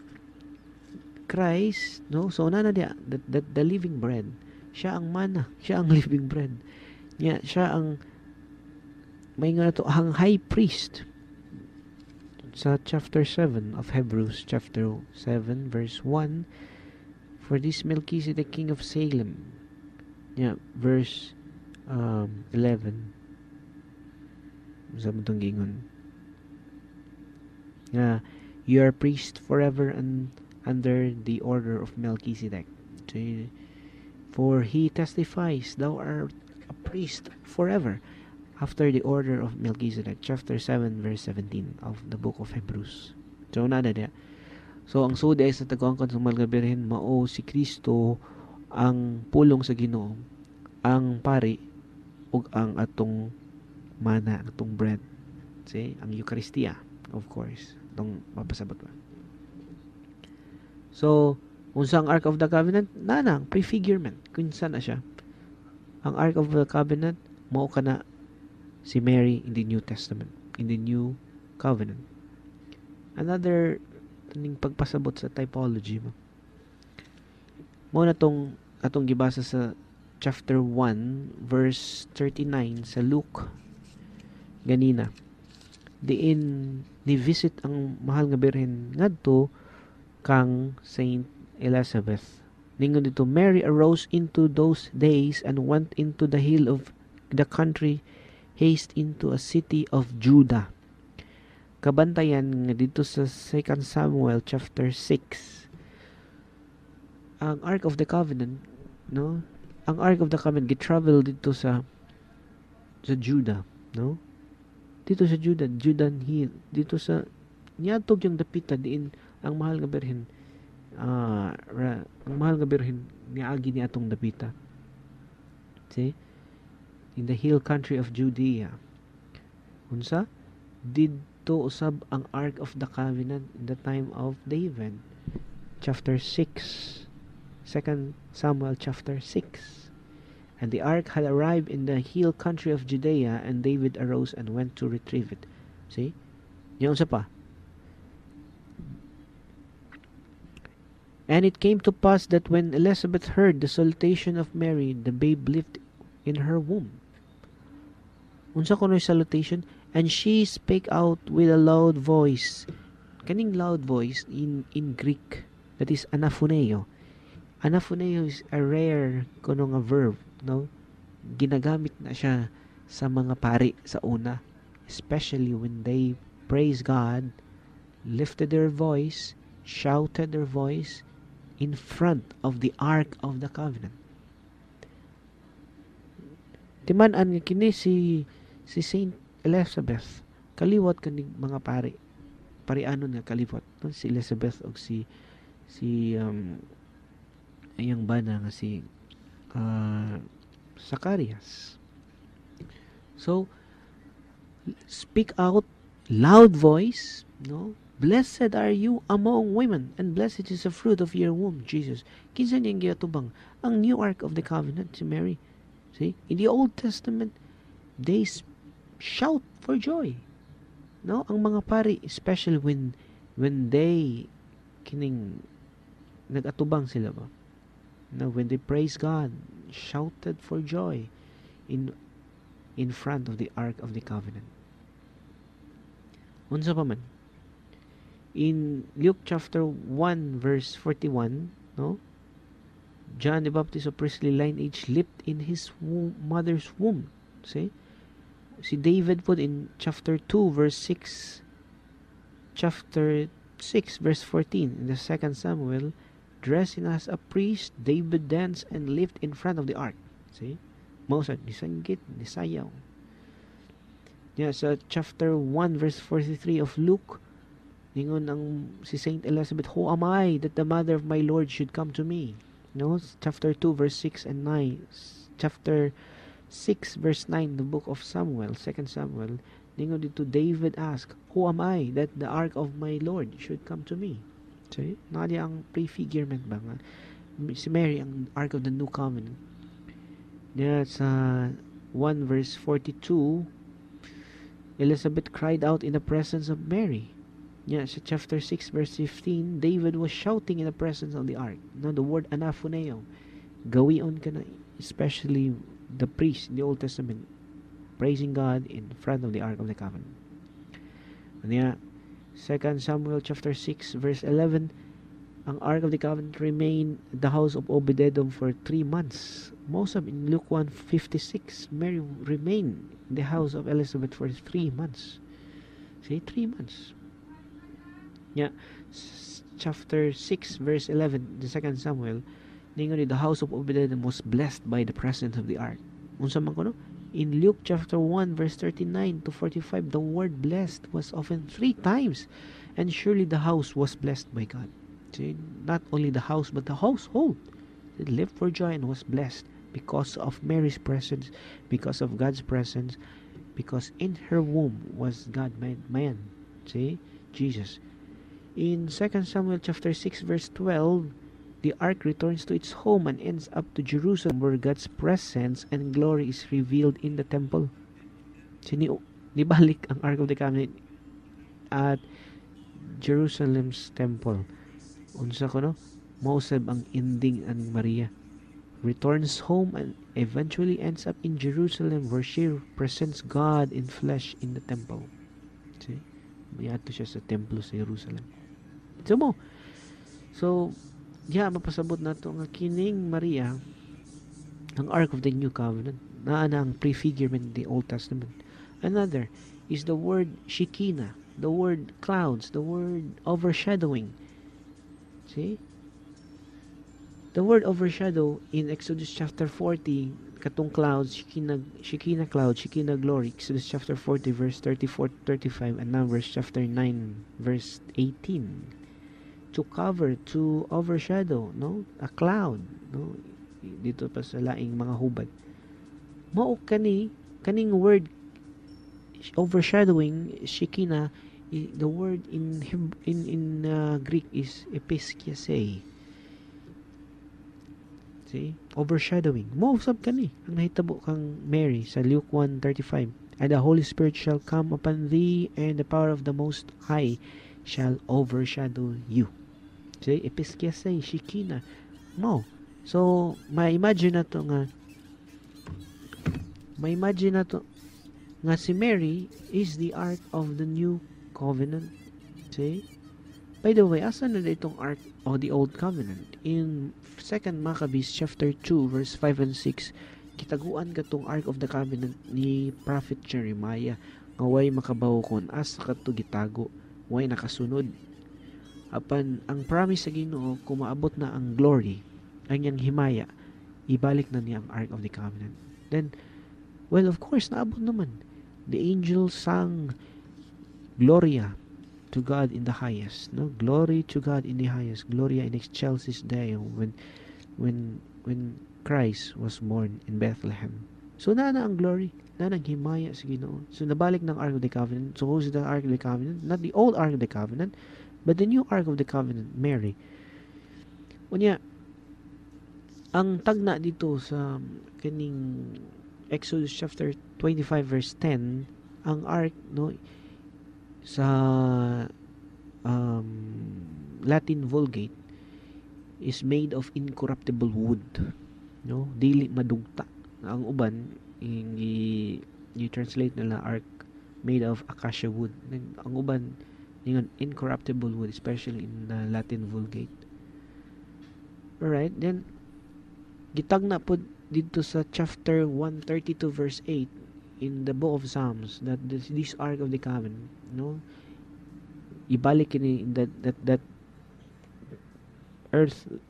Christ, no? So na diya, the living bread. Siya ang mana, siya ang living bread. Nya, siya ang may nga to ang high priest sa chapter 7 of Hebrews, chapter 7 verse 1, for this Melchizedek, king of Salem. Yeah, verse 11 sa mutong gingon nga you are priest forever and under the order of Melchizedek. For he testifies, "Thou art a priest forever after the order of Melchizedek." Chapter 7 verse 17 of the book of Hebrews. So na diya. So ang sud ay sa taguangkan sa mahal nga Birhen, mao si Kristo ang pulong sa Ginoo, ang pari ug ang atong mana, atong bread. See? Ang Eucharistia, of course. Atong mapasabot ba. So, unsa ang Ark of the Covenant? Nanang prefigurement. Kinsa na siya? Ang Ark of the Covenant mao kana si Mary in the New Testament, in the New Covenant. Another ning pagpasabot sa typology mo. Mao na tong atong gibasa sa chapter 1 verse 39 sa Luke ganina. Diin ni visit ang mahal nga Birhen ngadto kang Saint Elizabeth. Ningon dito, "Mary arose into those days and went into the hill of the country, haste into a city of Judah." Kabantayan nga dito sa 2 Samuel chapter 6, ang Ark of the Covenant, no? Ang Ark of the Covenant gi-travel dito sa Judah, no? Dito sa Judah, Judan Hill, dito sa niadto yung dapita diin ang mahal nga Birhen ang mahal nga Birhen niagi ni atong dapita. See? In the hill country of Judea. Unsa? Didto usab ang Ark of the Covenant in the time of David. Chapter 6. 2 Samuel chapter 6. "And the ark had arrived in the hill country of Judea, and David arose and went to retrieve it." See? Yung unsa pa? "And it came to pass that when Elizabeth heard the salutation of Mary, the babe leaped in her womb." Unsa kuno'y salutation? "And she spake out with a loud voice." Kaning loud voice in Greek, that is anaphoneo. Anaphoneo is a rare kuno nga verb, no? Ginagamit na siya sa mga pari sa una, especially when they praise God, lifted their voice, shouted their voice in front of the Ark of the Covenant. Timan-an nga kini si Saint Elizabeth kaliwat kaning mga pari. Parianon nga kaliwat, no? Si Elizabeth og si iyang bana nga si Zacarias. So speak out loud voice, no? "Blessed are you among women, and blessed is the fruit of your womb, Jesus." Kinsa niyang giatubang? Ang new Ark of the Covenant, si Mary. See? In the Old Testament, they shout for joy. No? Ang mga pari, especially when they kining nag-atubang sila ba? No, when they praise God, shouted for joy in front of the Ark of the Covenant. Unsa pa man? In Luke chapter 1 verse 41, no? John the Baptist of priestly lineage leaped in his womb, mother's womb. See? Si David pud in chapter 2 verse 6, chapter 6 verse 14 in the Second Samuel, dressing as a priest, David danced and leaped in front of the ark. See? Mao sad nisanggit, nisayaw. Yeah, sa chapter 1 verse 43 of Luke, ningon ang si Saint Elizabeth, "Who am I that the mother of my Lord should come to me?" No, chapter 2 verse 6 and 9, chapter 6 verse 9, the book of Samuel, 2 Samuel, ningon dito, David asked, "Who am I that the ark of my Lord should come to me?" See? Naa ang prefigurement ba nga si Mary ang Ark of the New Covenant. Yeah, sa 1 verse 42, Elizabeth cried out in the presence of Mary. Yeah, sa chapter 6 verse 15, David was shouting in the presence of the ark. No, the word anaphoneo. Gawion ka na, especially the priest in the Old Testament, praising God in front of the Ark of the Covenant. Niya, 2 Samuel chapter 6 verse 11, ang Ark of the Covenant remained at the house of Obed-Edom for 3 months. Most of in Luke 1:56, Mary remained in the house of Elizabeth for 3 months. See, 3 months. Yeah, chapter 6 verse 11, the Second Samuel, ningon, the house of Obed-Edom was blessed by the presence of the ark. Unsa man kuno? In Luke chapter 1 verse 39 to 45, the word "blessed" was often three times, and surely the house was blessed by God. See, not only the house but the household. It lived for joy and was blessed because of Mary's presence, because of God's presence, because in her womb was God made man. See, Jesus. In 2 Samuel chapter 6 verse 12, the ark returns to its home and ends up to Jerusalem, where God's presence and glory is revealed in the temple. Sini nibalik ang Ark of the Covenant at Jerusalem's temple. Unsa kuno? Mao sab ang ending ang Maria. Returns home and eventually ends up in Jerusalem, where she presents God in flesh in the temple. See? Miadto siya sa templo sa Jerusalem. So mo. So, yeah, mapasabot nato nga kining Maria ang Ark of the New Covenant. Naa na ang prefigurement in the Old Testament. Another is the word Shekinah, the word clouds, the word overshadowing. See? The word overshadow in Exodus chapter 40, katong clouds, Shekinah, Shekinah cloud, Shekinah glory, Exodus chapter 40 verse 34 35 and Numbers chapter 9 verse 18. To cover, to overshadow, no? A cloud, no? Dito pa sa laing mga hubad. Mao kani kaning word overshadowing, Shekinah, the word in Greek is episkiase. See? Overshadowing. Mao sab kani ang nahitabo kang Mary sa Luke 1:35. "And the Holy Spirit shall come upon thee, and the power of the Most High shall overshadow you." See? Episkiase, Shekinah. Mo. So, ma-imagine na to nga si Mary is the Ark of the New Covenant. See? By the way, asa na itong Ark of the Old Covenant? In 2 Maccabees chapter 2 verse 5 and 6, gitaguan katong Ark of the Covenant ni Prophet Jeremiah nga way makabaw kon asa kadto gitago, way nakasunod. Apan ang promise sa Ginoo, kung maabot na ang glory, ang iyang himaya, ibalik na niya ang Ark of the Covenant. Then, well, of course, naabot naman. The angel sang Gloria to God in the highest, no? Glory to God in the highest, Gloria in excelsis Deo, when Christ was born in Bethlehem. So naa na ang glory, naa nang himaya sa Ginoo. So nabalik ng Ark of the Covenant. So who's the Ark of the Covenant? Not the old Ark of the Covenant, but the new Ark of the Covenant, Mary. Unya, ang tagna dito sa kining Exodus chapter 25 verse 10, ang ark, no, sa Latin Vulgate is made of incorruptible wood, no, dili madugta. Ang uban i translate nila ark made of acacia wood. Ang uban ningon incorruptible wood, especially in the Latin Vulgate. Alright, then gitagna pod dito sa chapter 132 verse 8 in the Book of Psalms that this Ark of the Covenant, no, ibalik kini in that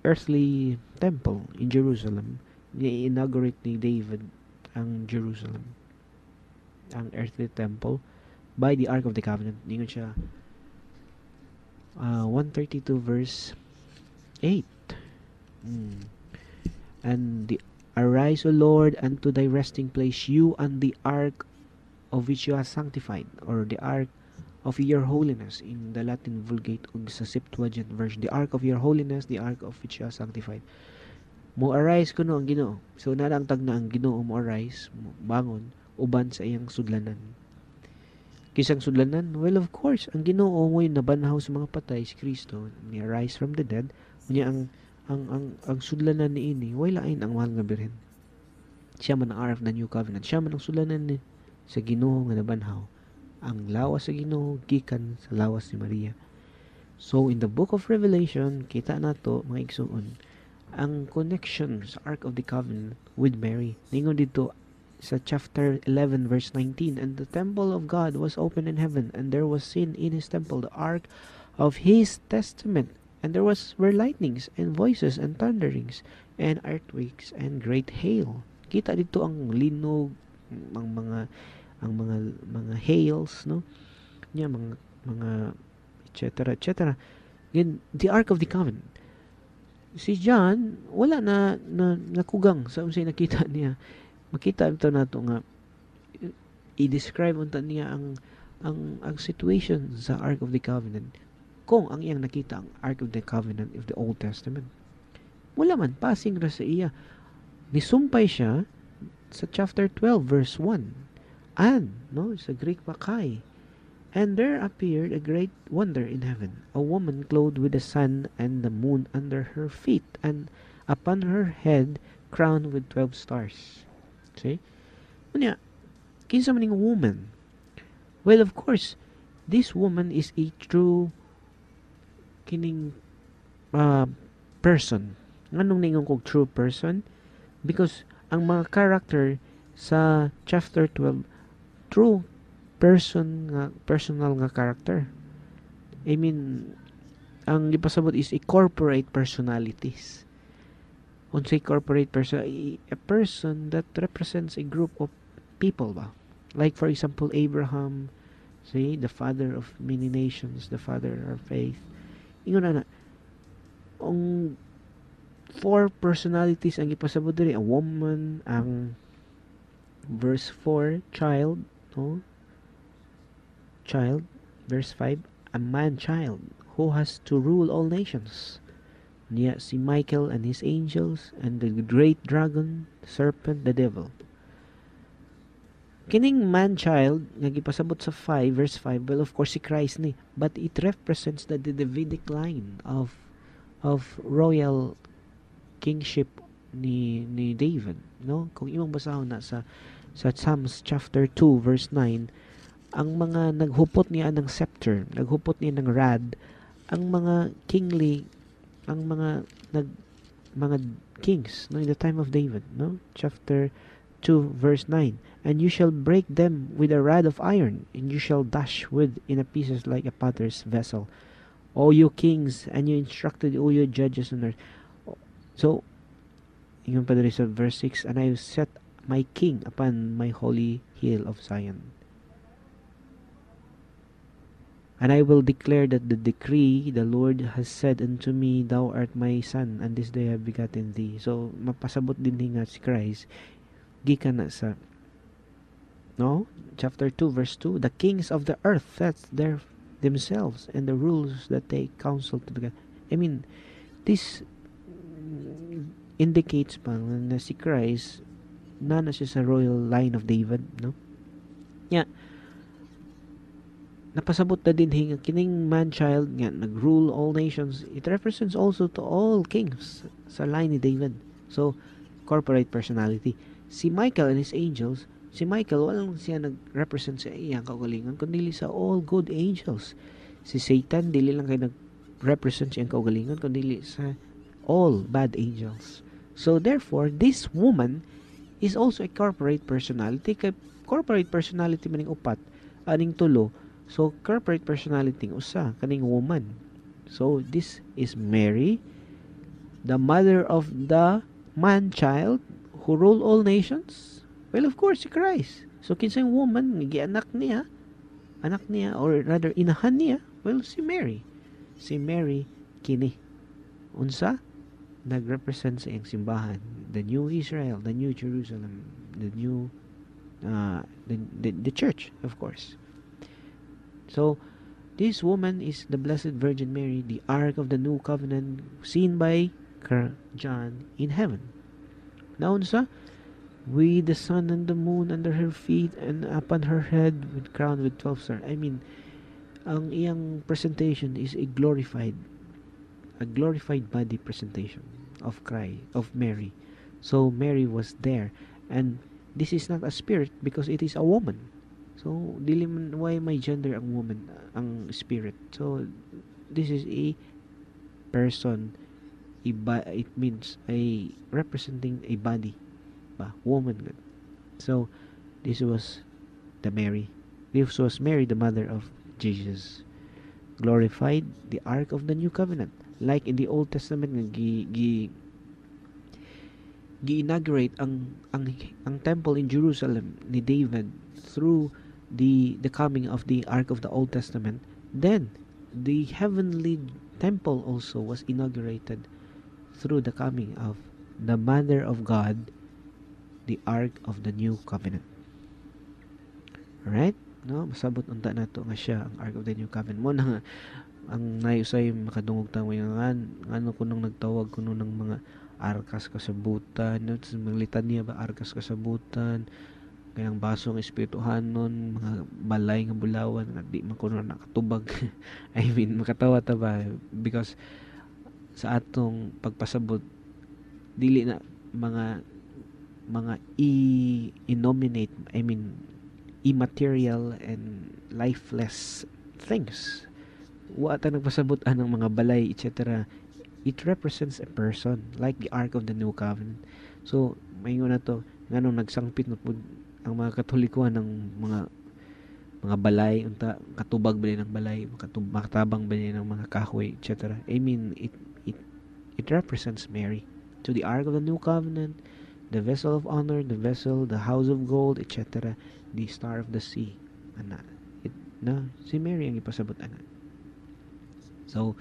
earthly temple in Jerusalem. Ni-inaugurate ni David ang Jerusalem, ang earthly temple, by the Ark of the Covenant. Ningon siya 132 verse 8. And the "Arise, O Lord, unto thy resting place, you and the ark of which you are sanctified," or the ark of your holiness in the Latin Vulgate ug sa Septuagint version, the ark of your holiness, the ark of which you are sanctified. Mo arise kuno ang Ginoo. So naa ang tagna, ang Ginoo mo arise, bangon uban sa iyang sudlanan. Kinsang sudlanan? Well, of course, ang Ginoo mo nabanhaw sa mga patay, si Kristo, ni arise from the dead. Unya ang sudlanan niini way lain ang Mahal nga Birhen. Siya man ang Ark of the New Covenant. Siya man ang sudlanan ni sa Ginoo nga nabanhaw. Ang lawas sa Ginoo gikan sa lawas ni Maria. So in the Book of Revelation, kita nato, mga igsuon, ang connection sa Ark of the Covenant with Mary. Ningon dito sa chapter 11 verse 19, "And the temple of God was open in heaven, and there was seen in his temple the ark of his testament, and there was were lightnings and voices and thunderings and earthquakes and great hail." Kita dito ang linog, ang mga hails, no? Nya mga etc. etc. Then the Ark of the Covenant. Si John wala na nakugang sa unsay nakita niya. Makita ito nato nga i-describe unta niya ang situation sa Ark of the Covenant kung ang iyang nakita ang Ark of the Covenant of the Old Testament. Wala man, passing ra sa iya. Nisumpay siya sa chapter 12 verse 1. And, no, sa Greek pa kai. "And there appeared a great wonder in heaven, a woman clothed with the sun and the moon under her feet, and upon her head crowned with 12 stars." See? Unya, kinsa man ning woman? Well, of course, this woman is a true kining person. Nganong ningon kog true person? Because ang mga character sa chapter 12, true person nga, personal nga character. I mean, ang gipasabot is a corporate personalities. Unsay corporate person? A person that represents a group of people ba? Like, for example, Abraham, see, the father of many nations, the father of faith. Ingon na na. Ang four personalities ang gipasabot diri, a woman, ang verse 4, child, no? Child, verse 5, a man child who has to rule all nations. Niya si Michael and his angels and the great dragon, serpent, the devil. Kining man child nga gipasabot sa 5 verse 5, well, of course si Christ ni, but it represents the Davidic line of royal kingship ni David, no? Kung imong basahon na sa Psalms chapter 2 verse 9, ang mga naghupot niya ng scepter, naghupot niya ng rod, ang mga kingly, ang mga nag mga kings, no, in the time of David, no? Chapter 2 verse 9, "And you shall break them with a rod of iron, and you shall dash wood in a pieces like a potter's vessel. O you kings, and you instructed, O you judges on earth." So ingon pa diri sa verse 6, "And I have set my king upon my holy hill of Zion. And I will declare that the decree, the Lord has said unto me, Thou art my son, and this day I have begotten thee." So, mapasabot din nga si Christ, Gikan na sa, no, chapter 2 verse 2, "The kings of the earth set their themselves and the rulers that take counsel together." I mean, this indicates pa na si Christ na siya sa royal line of David, no? Yeah. Napasabot na din nga kining man-child nga nag-rule all nations, it represents also to all kings sa line ni David. So, corporate personality. Si Michael and his angels, si Michael, walang siya nag-represent sa iyang kaugalingon, kundi sa all good angels. Si Satan, dili lang kay nag-represent sa iyang kaugalingon, kundi sa all bad angels. So, therefore, this woman is also a corporate personality. Kay corporate personality maning upat, aning tulo. So, corporate personality usa, kaning woman. So, this is Mary, the mother of the man-child who rule all nations. Well, of course, si Christ. So, kinsay woman, gianak niya, anak niya, or rather, inahan niya, well, si Mary. Si Mary, kini. Unsa? Nag-represent sa iyang simbahan. The new Israel, the new Jerusalem, the new, the church, of course. So, this woman is the Blessed Virgin Mary, the Ark of the New Covenant seen by John in heaven. Now, unsa? With the sun and the moon under her feet and upon her head with crown with 12 stars. I mean, ang iyang presentation is a glorified body presentation of Christ, of Mary. So Mary was there, and this is not a spirit because it is a woman. So dili man, why may gender ang woman, ang spirit? So this is a person, it means a representing a body ba, woman gud. So this was the Mary. This was Mary, the mother of Jesus, glorified, the Ark of the New Covenant. Like in the Old Testament nga gi gi gi-inaugurate ang temple in Jerusalem ni David through the coming of the Ark of the Old Testament, then the heavenly temple also was inaugurated through the coming of the Mother of God, the Ark of the New Covenant. Alright? No, masabot unta nato nga siya ang Ark of the New Covenant. Mo na nga ang naayusay makadungog ta nga ngano kunong nagtawag kuno ng mga arkas kasabutan, no? Sa mga litanya ba, arkas kasabutan, kanang baso ng espirituhanon, mga balay nga bulawan nga di man kuno nakatubag. I mean, makatawa ta ba because sa atong pagpasabot, dili na mga i-nominate, I mean, immaterial and lifeless things. Wa ta nagpasabot anang mga balay, etc. It represents a person, like the Ark of the New Covenant. So maingon na to nganong nagsangpit na pud ang mga Katoliko ng mga balay, unta katubag ba ng balay, makatabang ba ng mga kahoy, etc. I mean, it represents Mary. To the Ark of the New Covenant, the vessel of honor, the vessel, the house of gold, etc., the star of the sea, ana it na si Mary ang ipasabot ana. So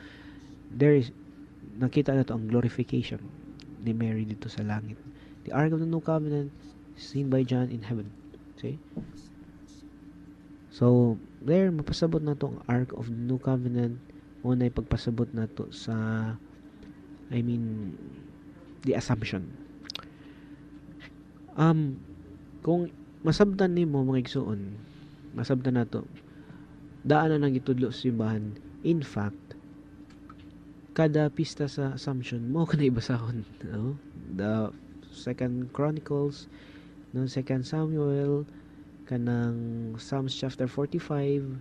there is, nakita na to ang glorification ni Mary dito sa langit, the Ark of the New Covenant seen by John in heaven. See? So there mapasabot na to ang Ark of the New Covenant. Mo na ipagpasabot na to sa, I mean, the Assumption. Kung masabtan nimo, mga igsuon, masabtan nato daan na nang gitudlo sa simbahan. In fact, kada pista sa Assumption mo kana ibasahon, no? The Second Chronicles, no, Second Samuel, kanang Psalms chapter 45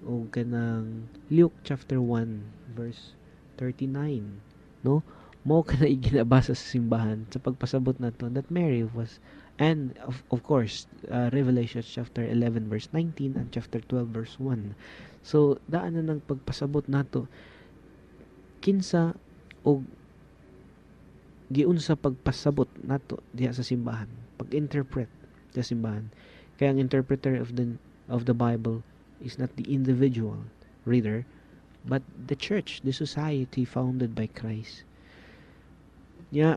o kanang Luke chapter 1 verse 39, no? Mo kana ginabasa sa simbahan sa pagpasabot nato that Mary was, and of course, Revelation chapter 11 verse 19 and chapter 12 verse 1. So daan na nang pagpasabot nato kinsa og giunsa pagpasabot nato diha sa simbahan, pag-interpret sa simbahan. Kaya ang interpreter of the Bible is not the individual reader but the church, the society founded by Christ. Nya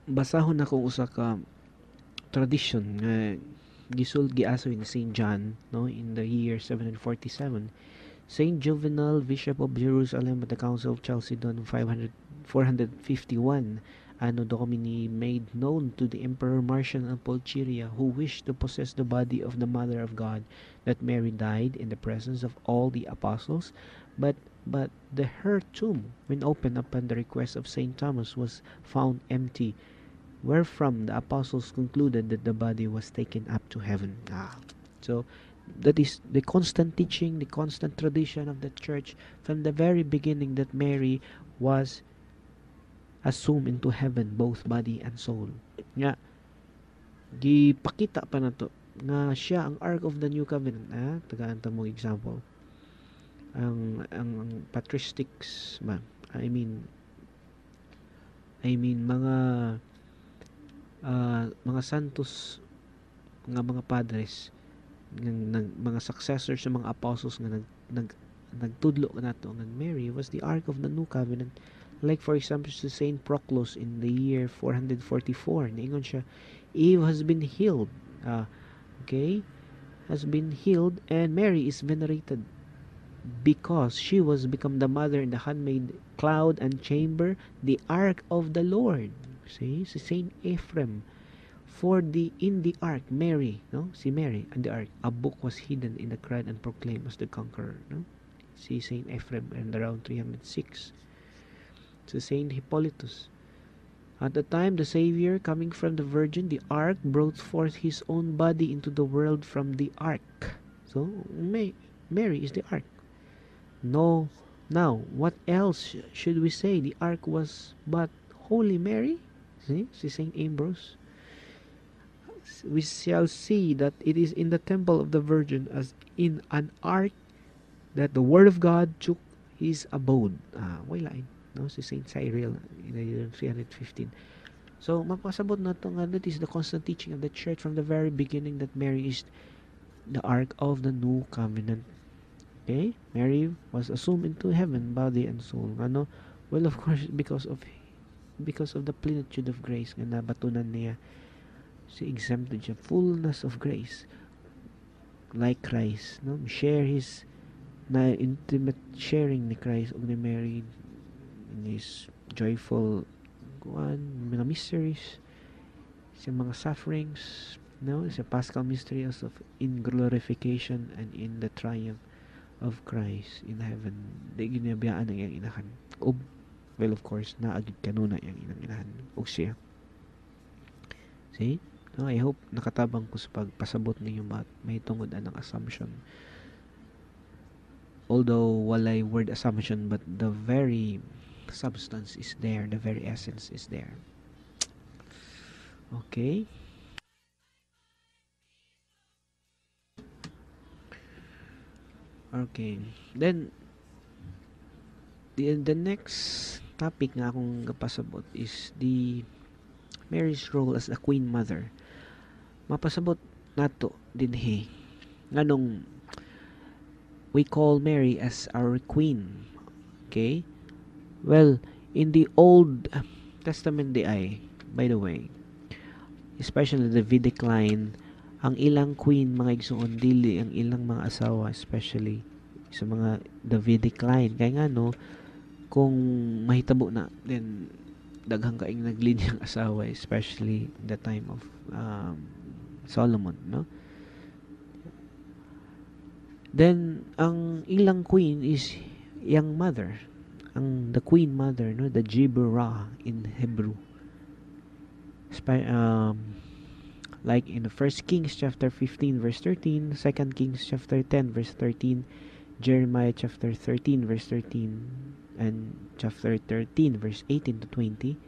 basahon na kung usa ka Tradition nga gisul giasoy ni Saint John, no, in the year 747. Saint Juvenal, Bishop of Jerusalem, at the Council of Chalcedon, 500, 451 Anno Domini, made known to the Emperor Marcian and Pulcheria, who wished to possess the body of the Mother of God, that Mary died in the presence of all the apostles, but the her tomb, when opened upon the request of Saint Thomas, was found empty, wherefrom the apostles concluded that the body was taken up to heaven. So that is the constant teaching, the constant tradition of the church from the very beginning, that Mary was assumed into heaven, both body and soul. Nga gipakita pa nato nga siya ang Ark of the New Covenant. Tagaan ta mo example. Ang patristics ba? I mean mga santos nga mga padres ng mga successors sa mga apostles nga nag, nag nagtudlo nato nga Mary was the Ark of the New Covenant. Like, for example, si Saint Proclus in the year 444, niingon siya, Eve has been healed, okay, has been healed, and Mary is venerated because she was become the mother in the handmaid, cloud and chamber, the ark of the Lord. See, si Saint Ephraim, for the in the ark Mary, no, si Mary and the ark, a book was hidden in the crowd and proclaimed as the conqueror, no? Si Saint Ephraim and around 306. Si Saint Hippolytus, at the time the Savior coming from the Virgin, the ark brought forth his own body into the world from the ark. So Mary is the ark, no? Now, what else should we say the ark was but Holy Mary? See, si Saint Ambrose, we shall see that it is in the temple of the Virgin, as in an ark, that the Word of God took his abode. Way lain. No? Si Saint Cyril in the year 315. So, mapasabot na to nga that is the constant teaching of the church from the very beginning, that Mary is the Ark of the New Covenant. Okay? Mary was assumed into heaven, body and soul. Ano? Well, of course, because of the plenitude of grace nga nabatunan niya, si exempted siya, fullness of grace like Christ, no, share his na intimate sharing ni Christ ug ni Mary in his joyful kuan, mga mysteries, sa mga sufferings, no, sa Paschal mystery of in glorification and in the triumph of Christ in heaven. Di ginabiyaan ang iyang inahan ug, well, of course, naa gyud kanunay ang ilang inahan ug siya. See? No, I hope nakatabang ko sa pagpasabot ninyo may tungod anang assumption. Although walay word assumption, but the very substance is there, the very essence is there. Okay. Okay. Then the next topic nga akong gapasabot is the Mary's role as a queen mother. Mapasabot nato dinhi nganong we call Mary as our queen. Okay? Well, in the Old Testament di ay, by the way, especially the Davidic line, ang ilang queen, mga igsuon, dili ang ilang mga asawa, especially sa mga Davidic line. Kaya nga no, kung mahitabo na, then daghang kaing naglinyang asawa, especially the time of Solomon, no? Then, ang ilang queen is iyang mother. Ang the queen mother, no? The Gibberah in Hebrew. Like in the 1 Kings chapter 15 verse 13, 2 Kings chapter 10 verse 13, Jeremiah chapter 13 verse 13, and chapter 13 verse 18 to 20,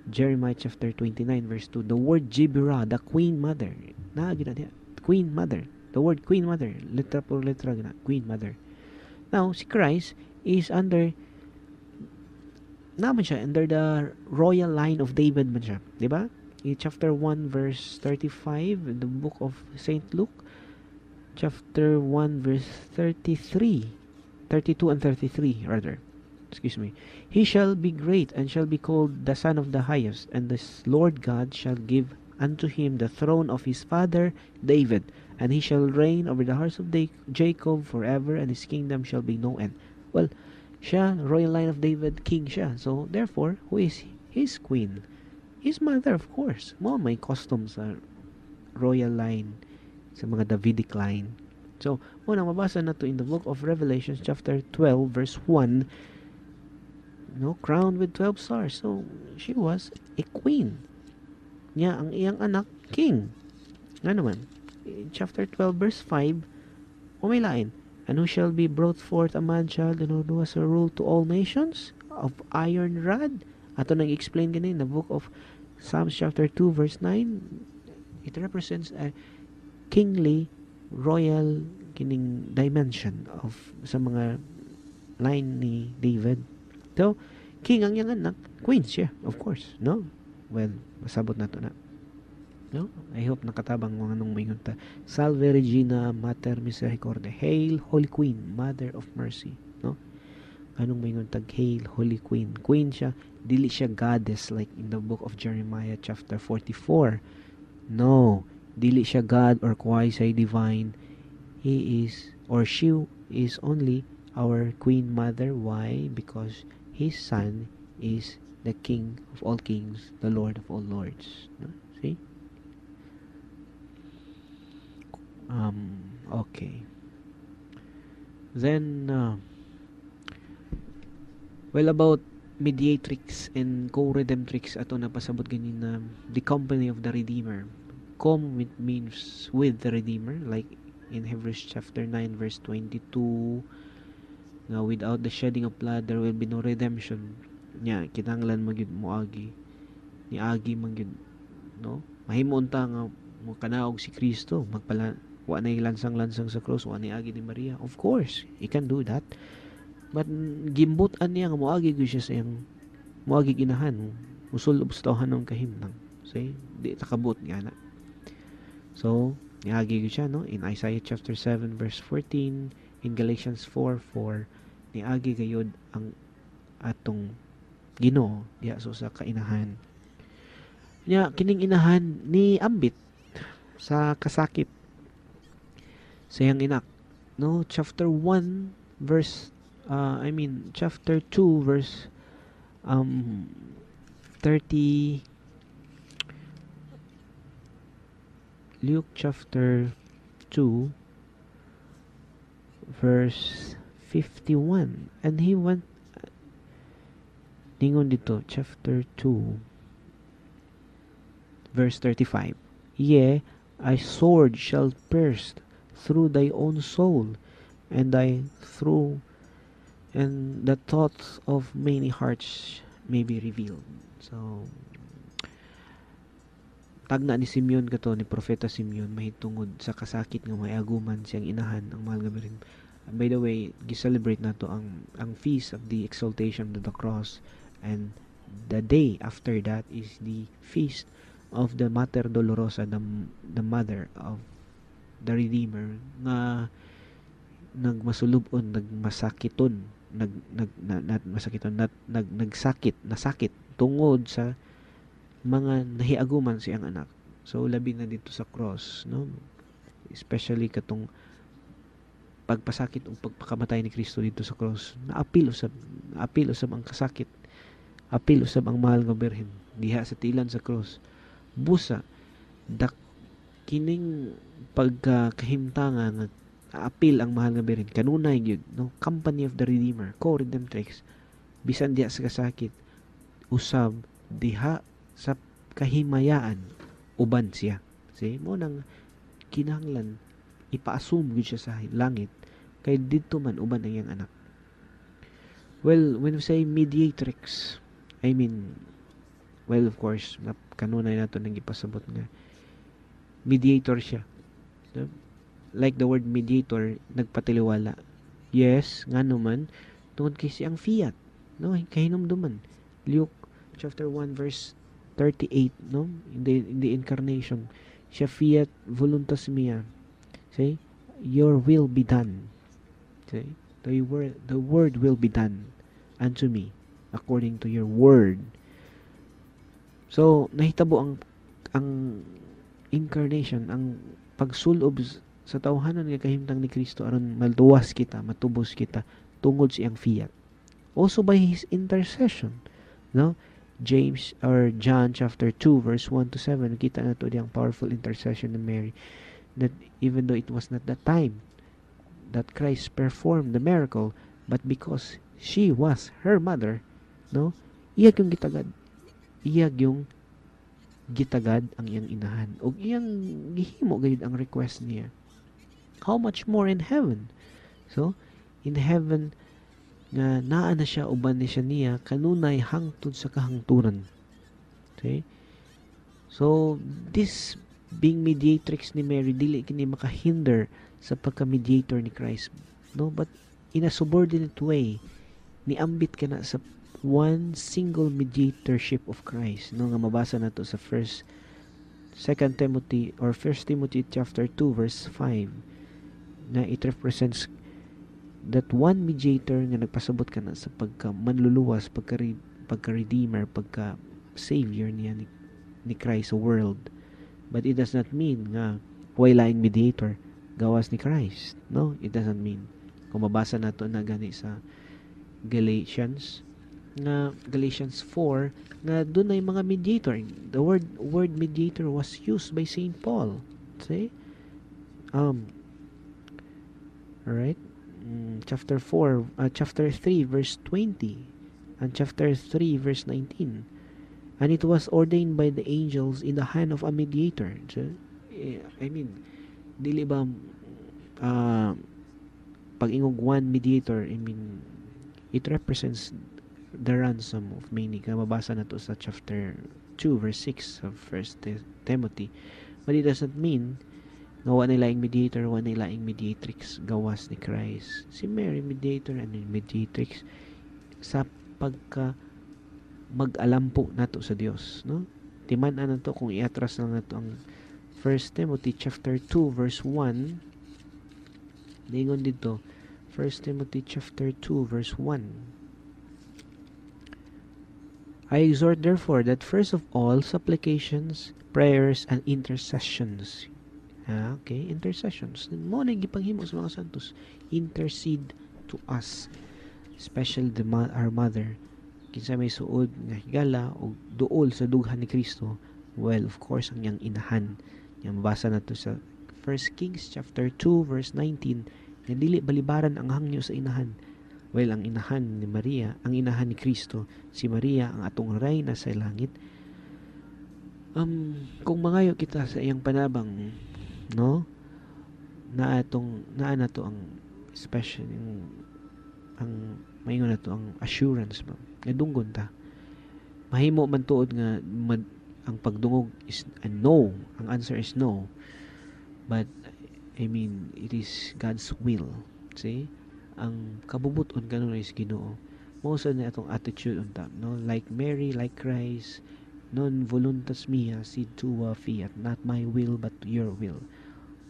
Jeremiah chapter 29 verse 2. The word Gibberah, the queen mother, naa gina diha, queen mother. The word queen mother, literal por literal gina, queen mother. Now, si Christ is under naman siya, under the royal line of David man siya, di ba? In chapter 1 verse 35 in the book of Saint Luke, chapter 1 verse 33, 32 and 33 rather, excuse me. He shall be great and shall be called the Son of the Highest, and the Lord God shall give unto him the throne of his father David, and he shall reign over the house of Jacob forever, and his kingdom shall be no end. Well, siya, royal line of David, king siya. So, therefore, who is his queen? His mother, of course. Mao may custom sa royal line, sa mga Davidic line. So, mao na mabasa nato in the book of Revelation chapter 12 verse 1, no, crowned with 12 stars. So, she was a queen. Nya ang iyang anak, king. Nga naman, in chapter 12 verse 5, o may lain, "And who shall be brought forth a man child, and who was a rule to all nations of iron rod." Ato nang explain gani in the book of Psalms chapter 2 verse 9, it represents a kingly, royal kining dimension of sa mga line ni David. So, king ang iyang anak, queen siya, of course, no? Well, masabot nato na. No? I hope nakatabang mga nung moingon ta. Salve Regina, Mater Misericordiae. Hail, Holy Queen, Mother of Mercy. No? Anong moingon tag Hail, Holy Queen? Queen siya, dili siya goddess like in the book of Jeremiah chapter 44. No, dili siya God or quasi divine. He is or she is only our Queen Mother. Why? Because his son is the King of all kings, the Lord of all lords. No? See? Okay. Then, well, about mediatrix and co-redemptrix, ato napasabot ganin na the company of the Redeemer. Com it means with the Redeemer, like in Hebrews chapter 9 verse 22, nga without the shedding of blood there will be no redemption. Nya kinahanglan man gyud moagi, niagi man gyud, no? Mahimo unta nga mokanaog si Kristo magpala wa na lansang-lansang sa cross, wa na agi ni Maria. Of course, he can do that. But gimbutan niya nga moagi gyud siya sa iyang moagi ginahan, musulob sa tawhanong kahimtang. See, di ta kabut nga na. So, niagi gyud siya, no? In Isaiah chapter 7 verse 14, in Galatians 4:4, niagi gayud ang atong Ginoo diha so sa kainahan. Nya kining inahan ni ambit sa kasakit sa iyang inak, no? Chapter 1 verse I mean chapter 2 verse 30, Luke chapter 2 verse 51, and he went, ningon dito, chapter 2 verse 35, "Yea, a sword shall pierce through thy own soul, and thy through and the thoughts of many hearts may be revealed." So tagna ni Simeon kato, ni Propeta Simeon, mahitungod sa kasakit nga mayaguman siyang inahan, ang mahal nga Birhen. By the way, gi-celebrate nato ang feast of the exaltation of the cross, and the day after that is the feast of the Mater Dolorosa, the mother of the Redeemer, nga nagmasulubon, nagmasakiton, nag nag na, not masakiton, not, nag nagsakit, nasakit tungod sa mga nahiaguman siyang anak. So labi na dito sa cross, no? Especially katong pagpasakit o pagpakamatay ni Kristo dito sa cross, naapil usab ang kasakit, apil usab ang mahal nga Birhen diha sa tilan sa cross. Busa dak kining pagkahimtanga nga apil ang mahal nga Birhen kanunay gyud, no? Company of the Redeemer, co-redemptrix, bisan diha sa kasakit, usab diha sa kahimayaan, uban siya. See, mo nang kinahanglan ipa-assume gyud siya sa langit kay didto man uban ang iyang anak. Well, when we say mediatrix, I mean, well, of course, kanunay nato nang gipasabot nga mediator siya. No? Like the word mediator, nagpatiliwala. Yes, ngano man, tungod kay siyang fiat, no? Kahinumduman. Luke chapter 1 verse 38, no? In the incarnation, siya fiat voluntas mea. Say, your will be done. Say, the word will be done unto me according to your word. So, nahitabo ang Ang incarnation, ang pagsulob sa tawhanon nga kahimtang ni Kristo aron maluwas kita, matubos kita tungod sa iyang fiat. Also by his intercession, no? James or John chapter 2 verse 1 to 7, kita nato diyang powerful intercession ni Mary, that even though it was not the time that Christ performed the miracle, but because she was her mother, no, iya yung gitagad, iya yung gitagad ang iyang inahan ug iyang gihimo gayud ang request niya. How much more in heaven? So in heaven nga naa na siya, uban ni siya niya kanunay hangtod sa kahangturan. Okay, so this being mediatrix ni Mary, dili kini makahinder sa pagka-mediator ni Christ, no, but in a subordinate way niambit kana sa one single mediatorship of Christ, no, nga mabasa nato sa first Second Timothy or First Timothy chapter 2 verse 5, na it represents that one mediator nga nagpasabot kana sa pagka manluluwas, pagka redeemer, pagka savior niya ni Christ sa world. But it does not mean nga way laing mediator gawas ni Christ, no? It doesn't mean. Kung mabasa nato na gani sa Galatians, nga Galatians 4, nga dunay mga mediator. The word mediator was used by Saint Paul. See, alright, chapter 4, chapter 3 verse 20 and chapter 3 verse 19, and it was ordained by the angels in the hand of a mediator. So, I mean, dili ba pag-ingog one mediator, I mean, it represents the ransom of many. Kaya mabasa nato sa chapter 2 verse 6 of First Timothy. But it doesn't mean nga wa na laing mediator, wa na laing mediatrix gawas ni Christ. Si Mary, mediator and mediatrix sa pagka mag-alampo nato sa Dios, no? Timan-an nato kung iatras lang nato ang 1 Timothy chapter 2 verse 1. Ningon dito, 1 Timothy chapter 2 verse 1: "I exhort therefore that first of all supplications, prayers, and intercessions." Okay, intercessions. Mao na gipanghimo sa mga santos. Intercede to us, especially our mother. Kinsa may suod nga higala o duol sa dughan ni Kristo? Well, of course, ang iyang inahan. Yang mabasa nato sa 1 Kings chapter 2 verse 19 nga dili balibaran ang hangyo sa inahan. Well, ang inahan ni Maria, ang inahan ni Kristo, si Maria, ang atong reyna sa langit. Kung mangayo kita sa iyang panabang, no? Naa atong naa na to ang special, yung, ang maingon na to ang assurance ba nga dunggon ta. Mahimo man tuod nga ang pagdungog is a no, ang answer is no, but I mean, it is God's will. See, ang kabubuton kanunay is Ginoo. Mao sa ni atong attitude unta, no? Like Mary, like Christ, "Non voluntas mea sed tua fiat," not my will but your will.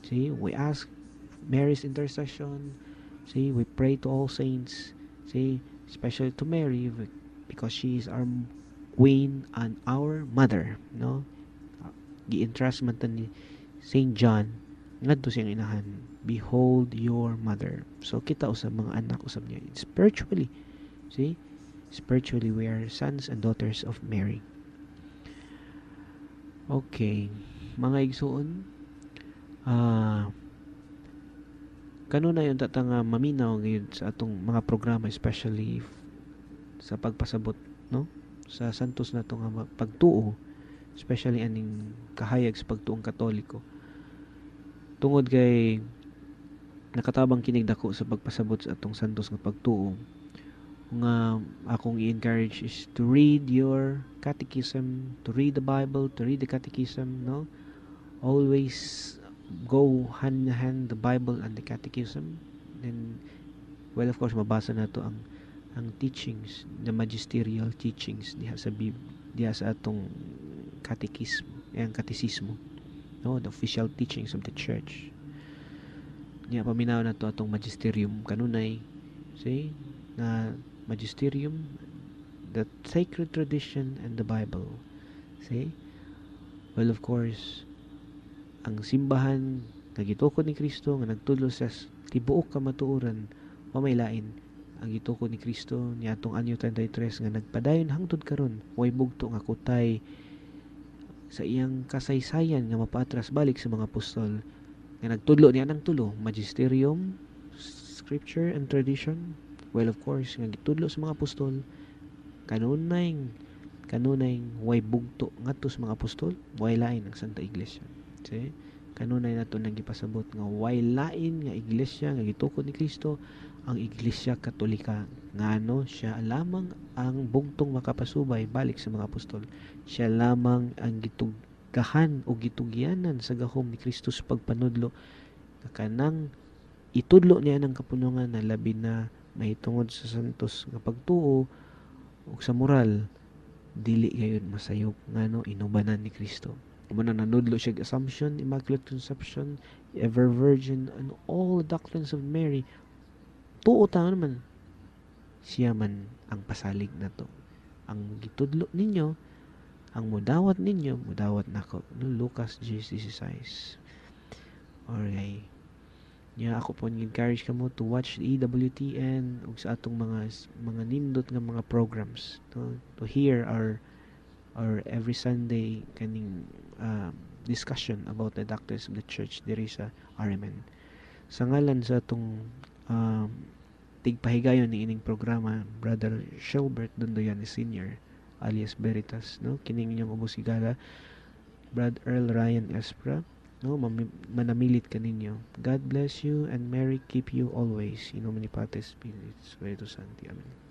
See, we ask Mary's intercession. See, we pray to all saints. See, especially to Mary, because she is our queen and our mother, no? Gi-entrust man ta ni Saint John ngadto siyang inahan, "Behold your mother." So kita usab mga anak usab niya spiritually. See, spiritually we are sons and daughters of Mary. Okay, mga igsuon, kanunay unta ta nga maminaw gyud sa atong mga programa, especially sa pagpasabot, no, sa santos nato nga pagtuo, especially aning kahayag sa pagtuong Katoliko, tungod kay nakatabang kinig dako sa pagpasabot sa atong santos nga pagtuo. Nga akong i-encourage is to read your catechism, to read the Bible, to read the catechism, no? Always go hand in hand, the Bible and the catechism. Then, well, of course, mabasa nato ang teachings, the magisterial teachings diha sa diha sa atong catechism, ang katesismo, no, the official teachings of the church. Nya paminaw nato atong magisterium kanunay. See, na magisterium, the sacred tradition and the Bible. See? Well, of course, ang simbahan nga gitukod ni Kristo nga nagtudlo sa tibuok kamatuoran, wa may lain ang gitukod ni Kristo niadtong anyo 33 nga nagpadayon hangtod karon, way bugto nga kutay sa iyang kasaysayan nga mapaatras balik sa mga apostol nga nagtudlo niya ng tulo: magisterium, scripture and tradition. Well, of course, nga gitudlo sa mga apostol, kanunay kanunay way bugto ngadto sa mga apostol, way lain ang Santa Iglesia. See, kanunay nato nang gipasabot nga way lain nga iglesia nga gitukod ni Kristo ang Iglesia Katolika. Ngano siya lamang ang bugtong makapasubay balik sa mga apostol. Siya lamang ang gitugahan o gitugyanan sa gahom ni Kristo sa pagpanudlo nga kanang itudlo niya ng kapunungan na labi na mahitungod sa santos nga pagtuo ug sa moral, dili gayon masayop, ngano inubanan ni Kristo. Mao na nanudlo siya Assumption, Immaculate Conception, Ever Virgin, and all the doctrines of Mary. Tuo ta naman siya man ang pasalig nato. Ang gitudlo ninyo, ang mudawat ninyo, mudawat nako, no? Lucas 10:16. Alright. Nya ako po encourage kamo to watch the EWTN ug sa atong mga nindot nga mga programs, no? To hear our every Sunday kaning discussion about the doctrines of the church diri sa RMN. Sa ngalan sa atong tigpahigayon ni ining programa, Brother Shelbert Dondoyani Sr. alias Veritas, no? Kining inyong ubos higala, Brad Earl Ryan Espra, no? Manamilit kaninyo. God bless you and Mary keep you always. In nomine Patris, Filii, Spiritus Sancti. Amen.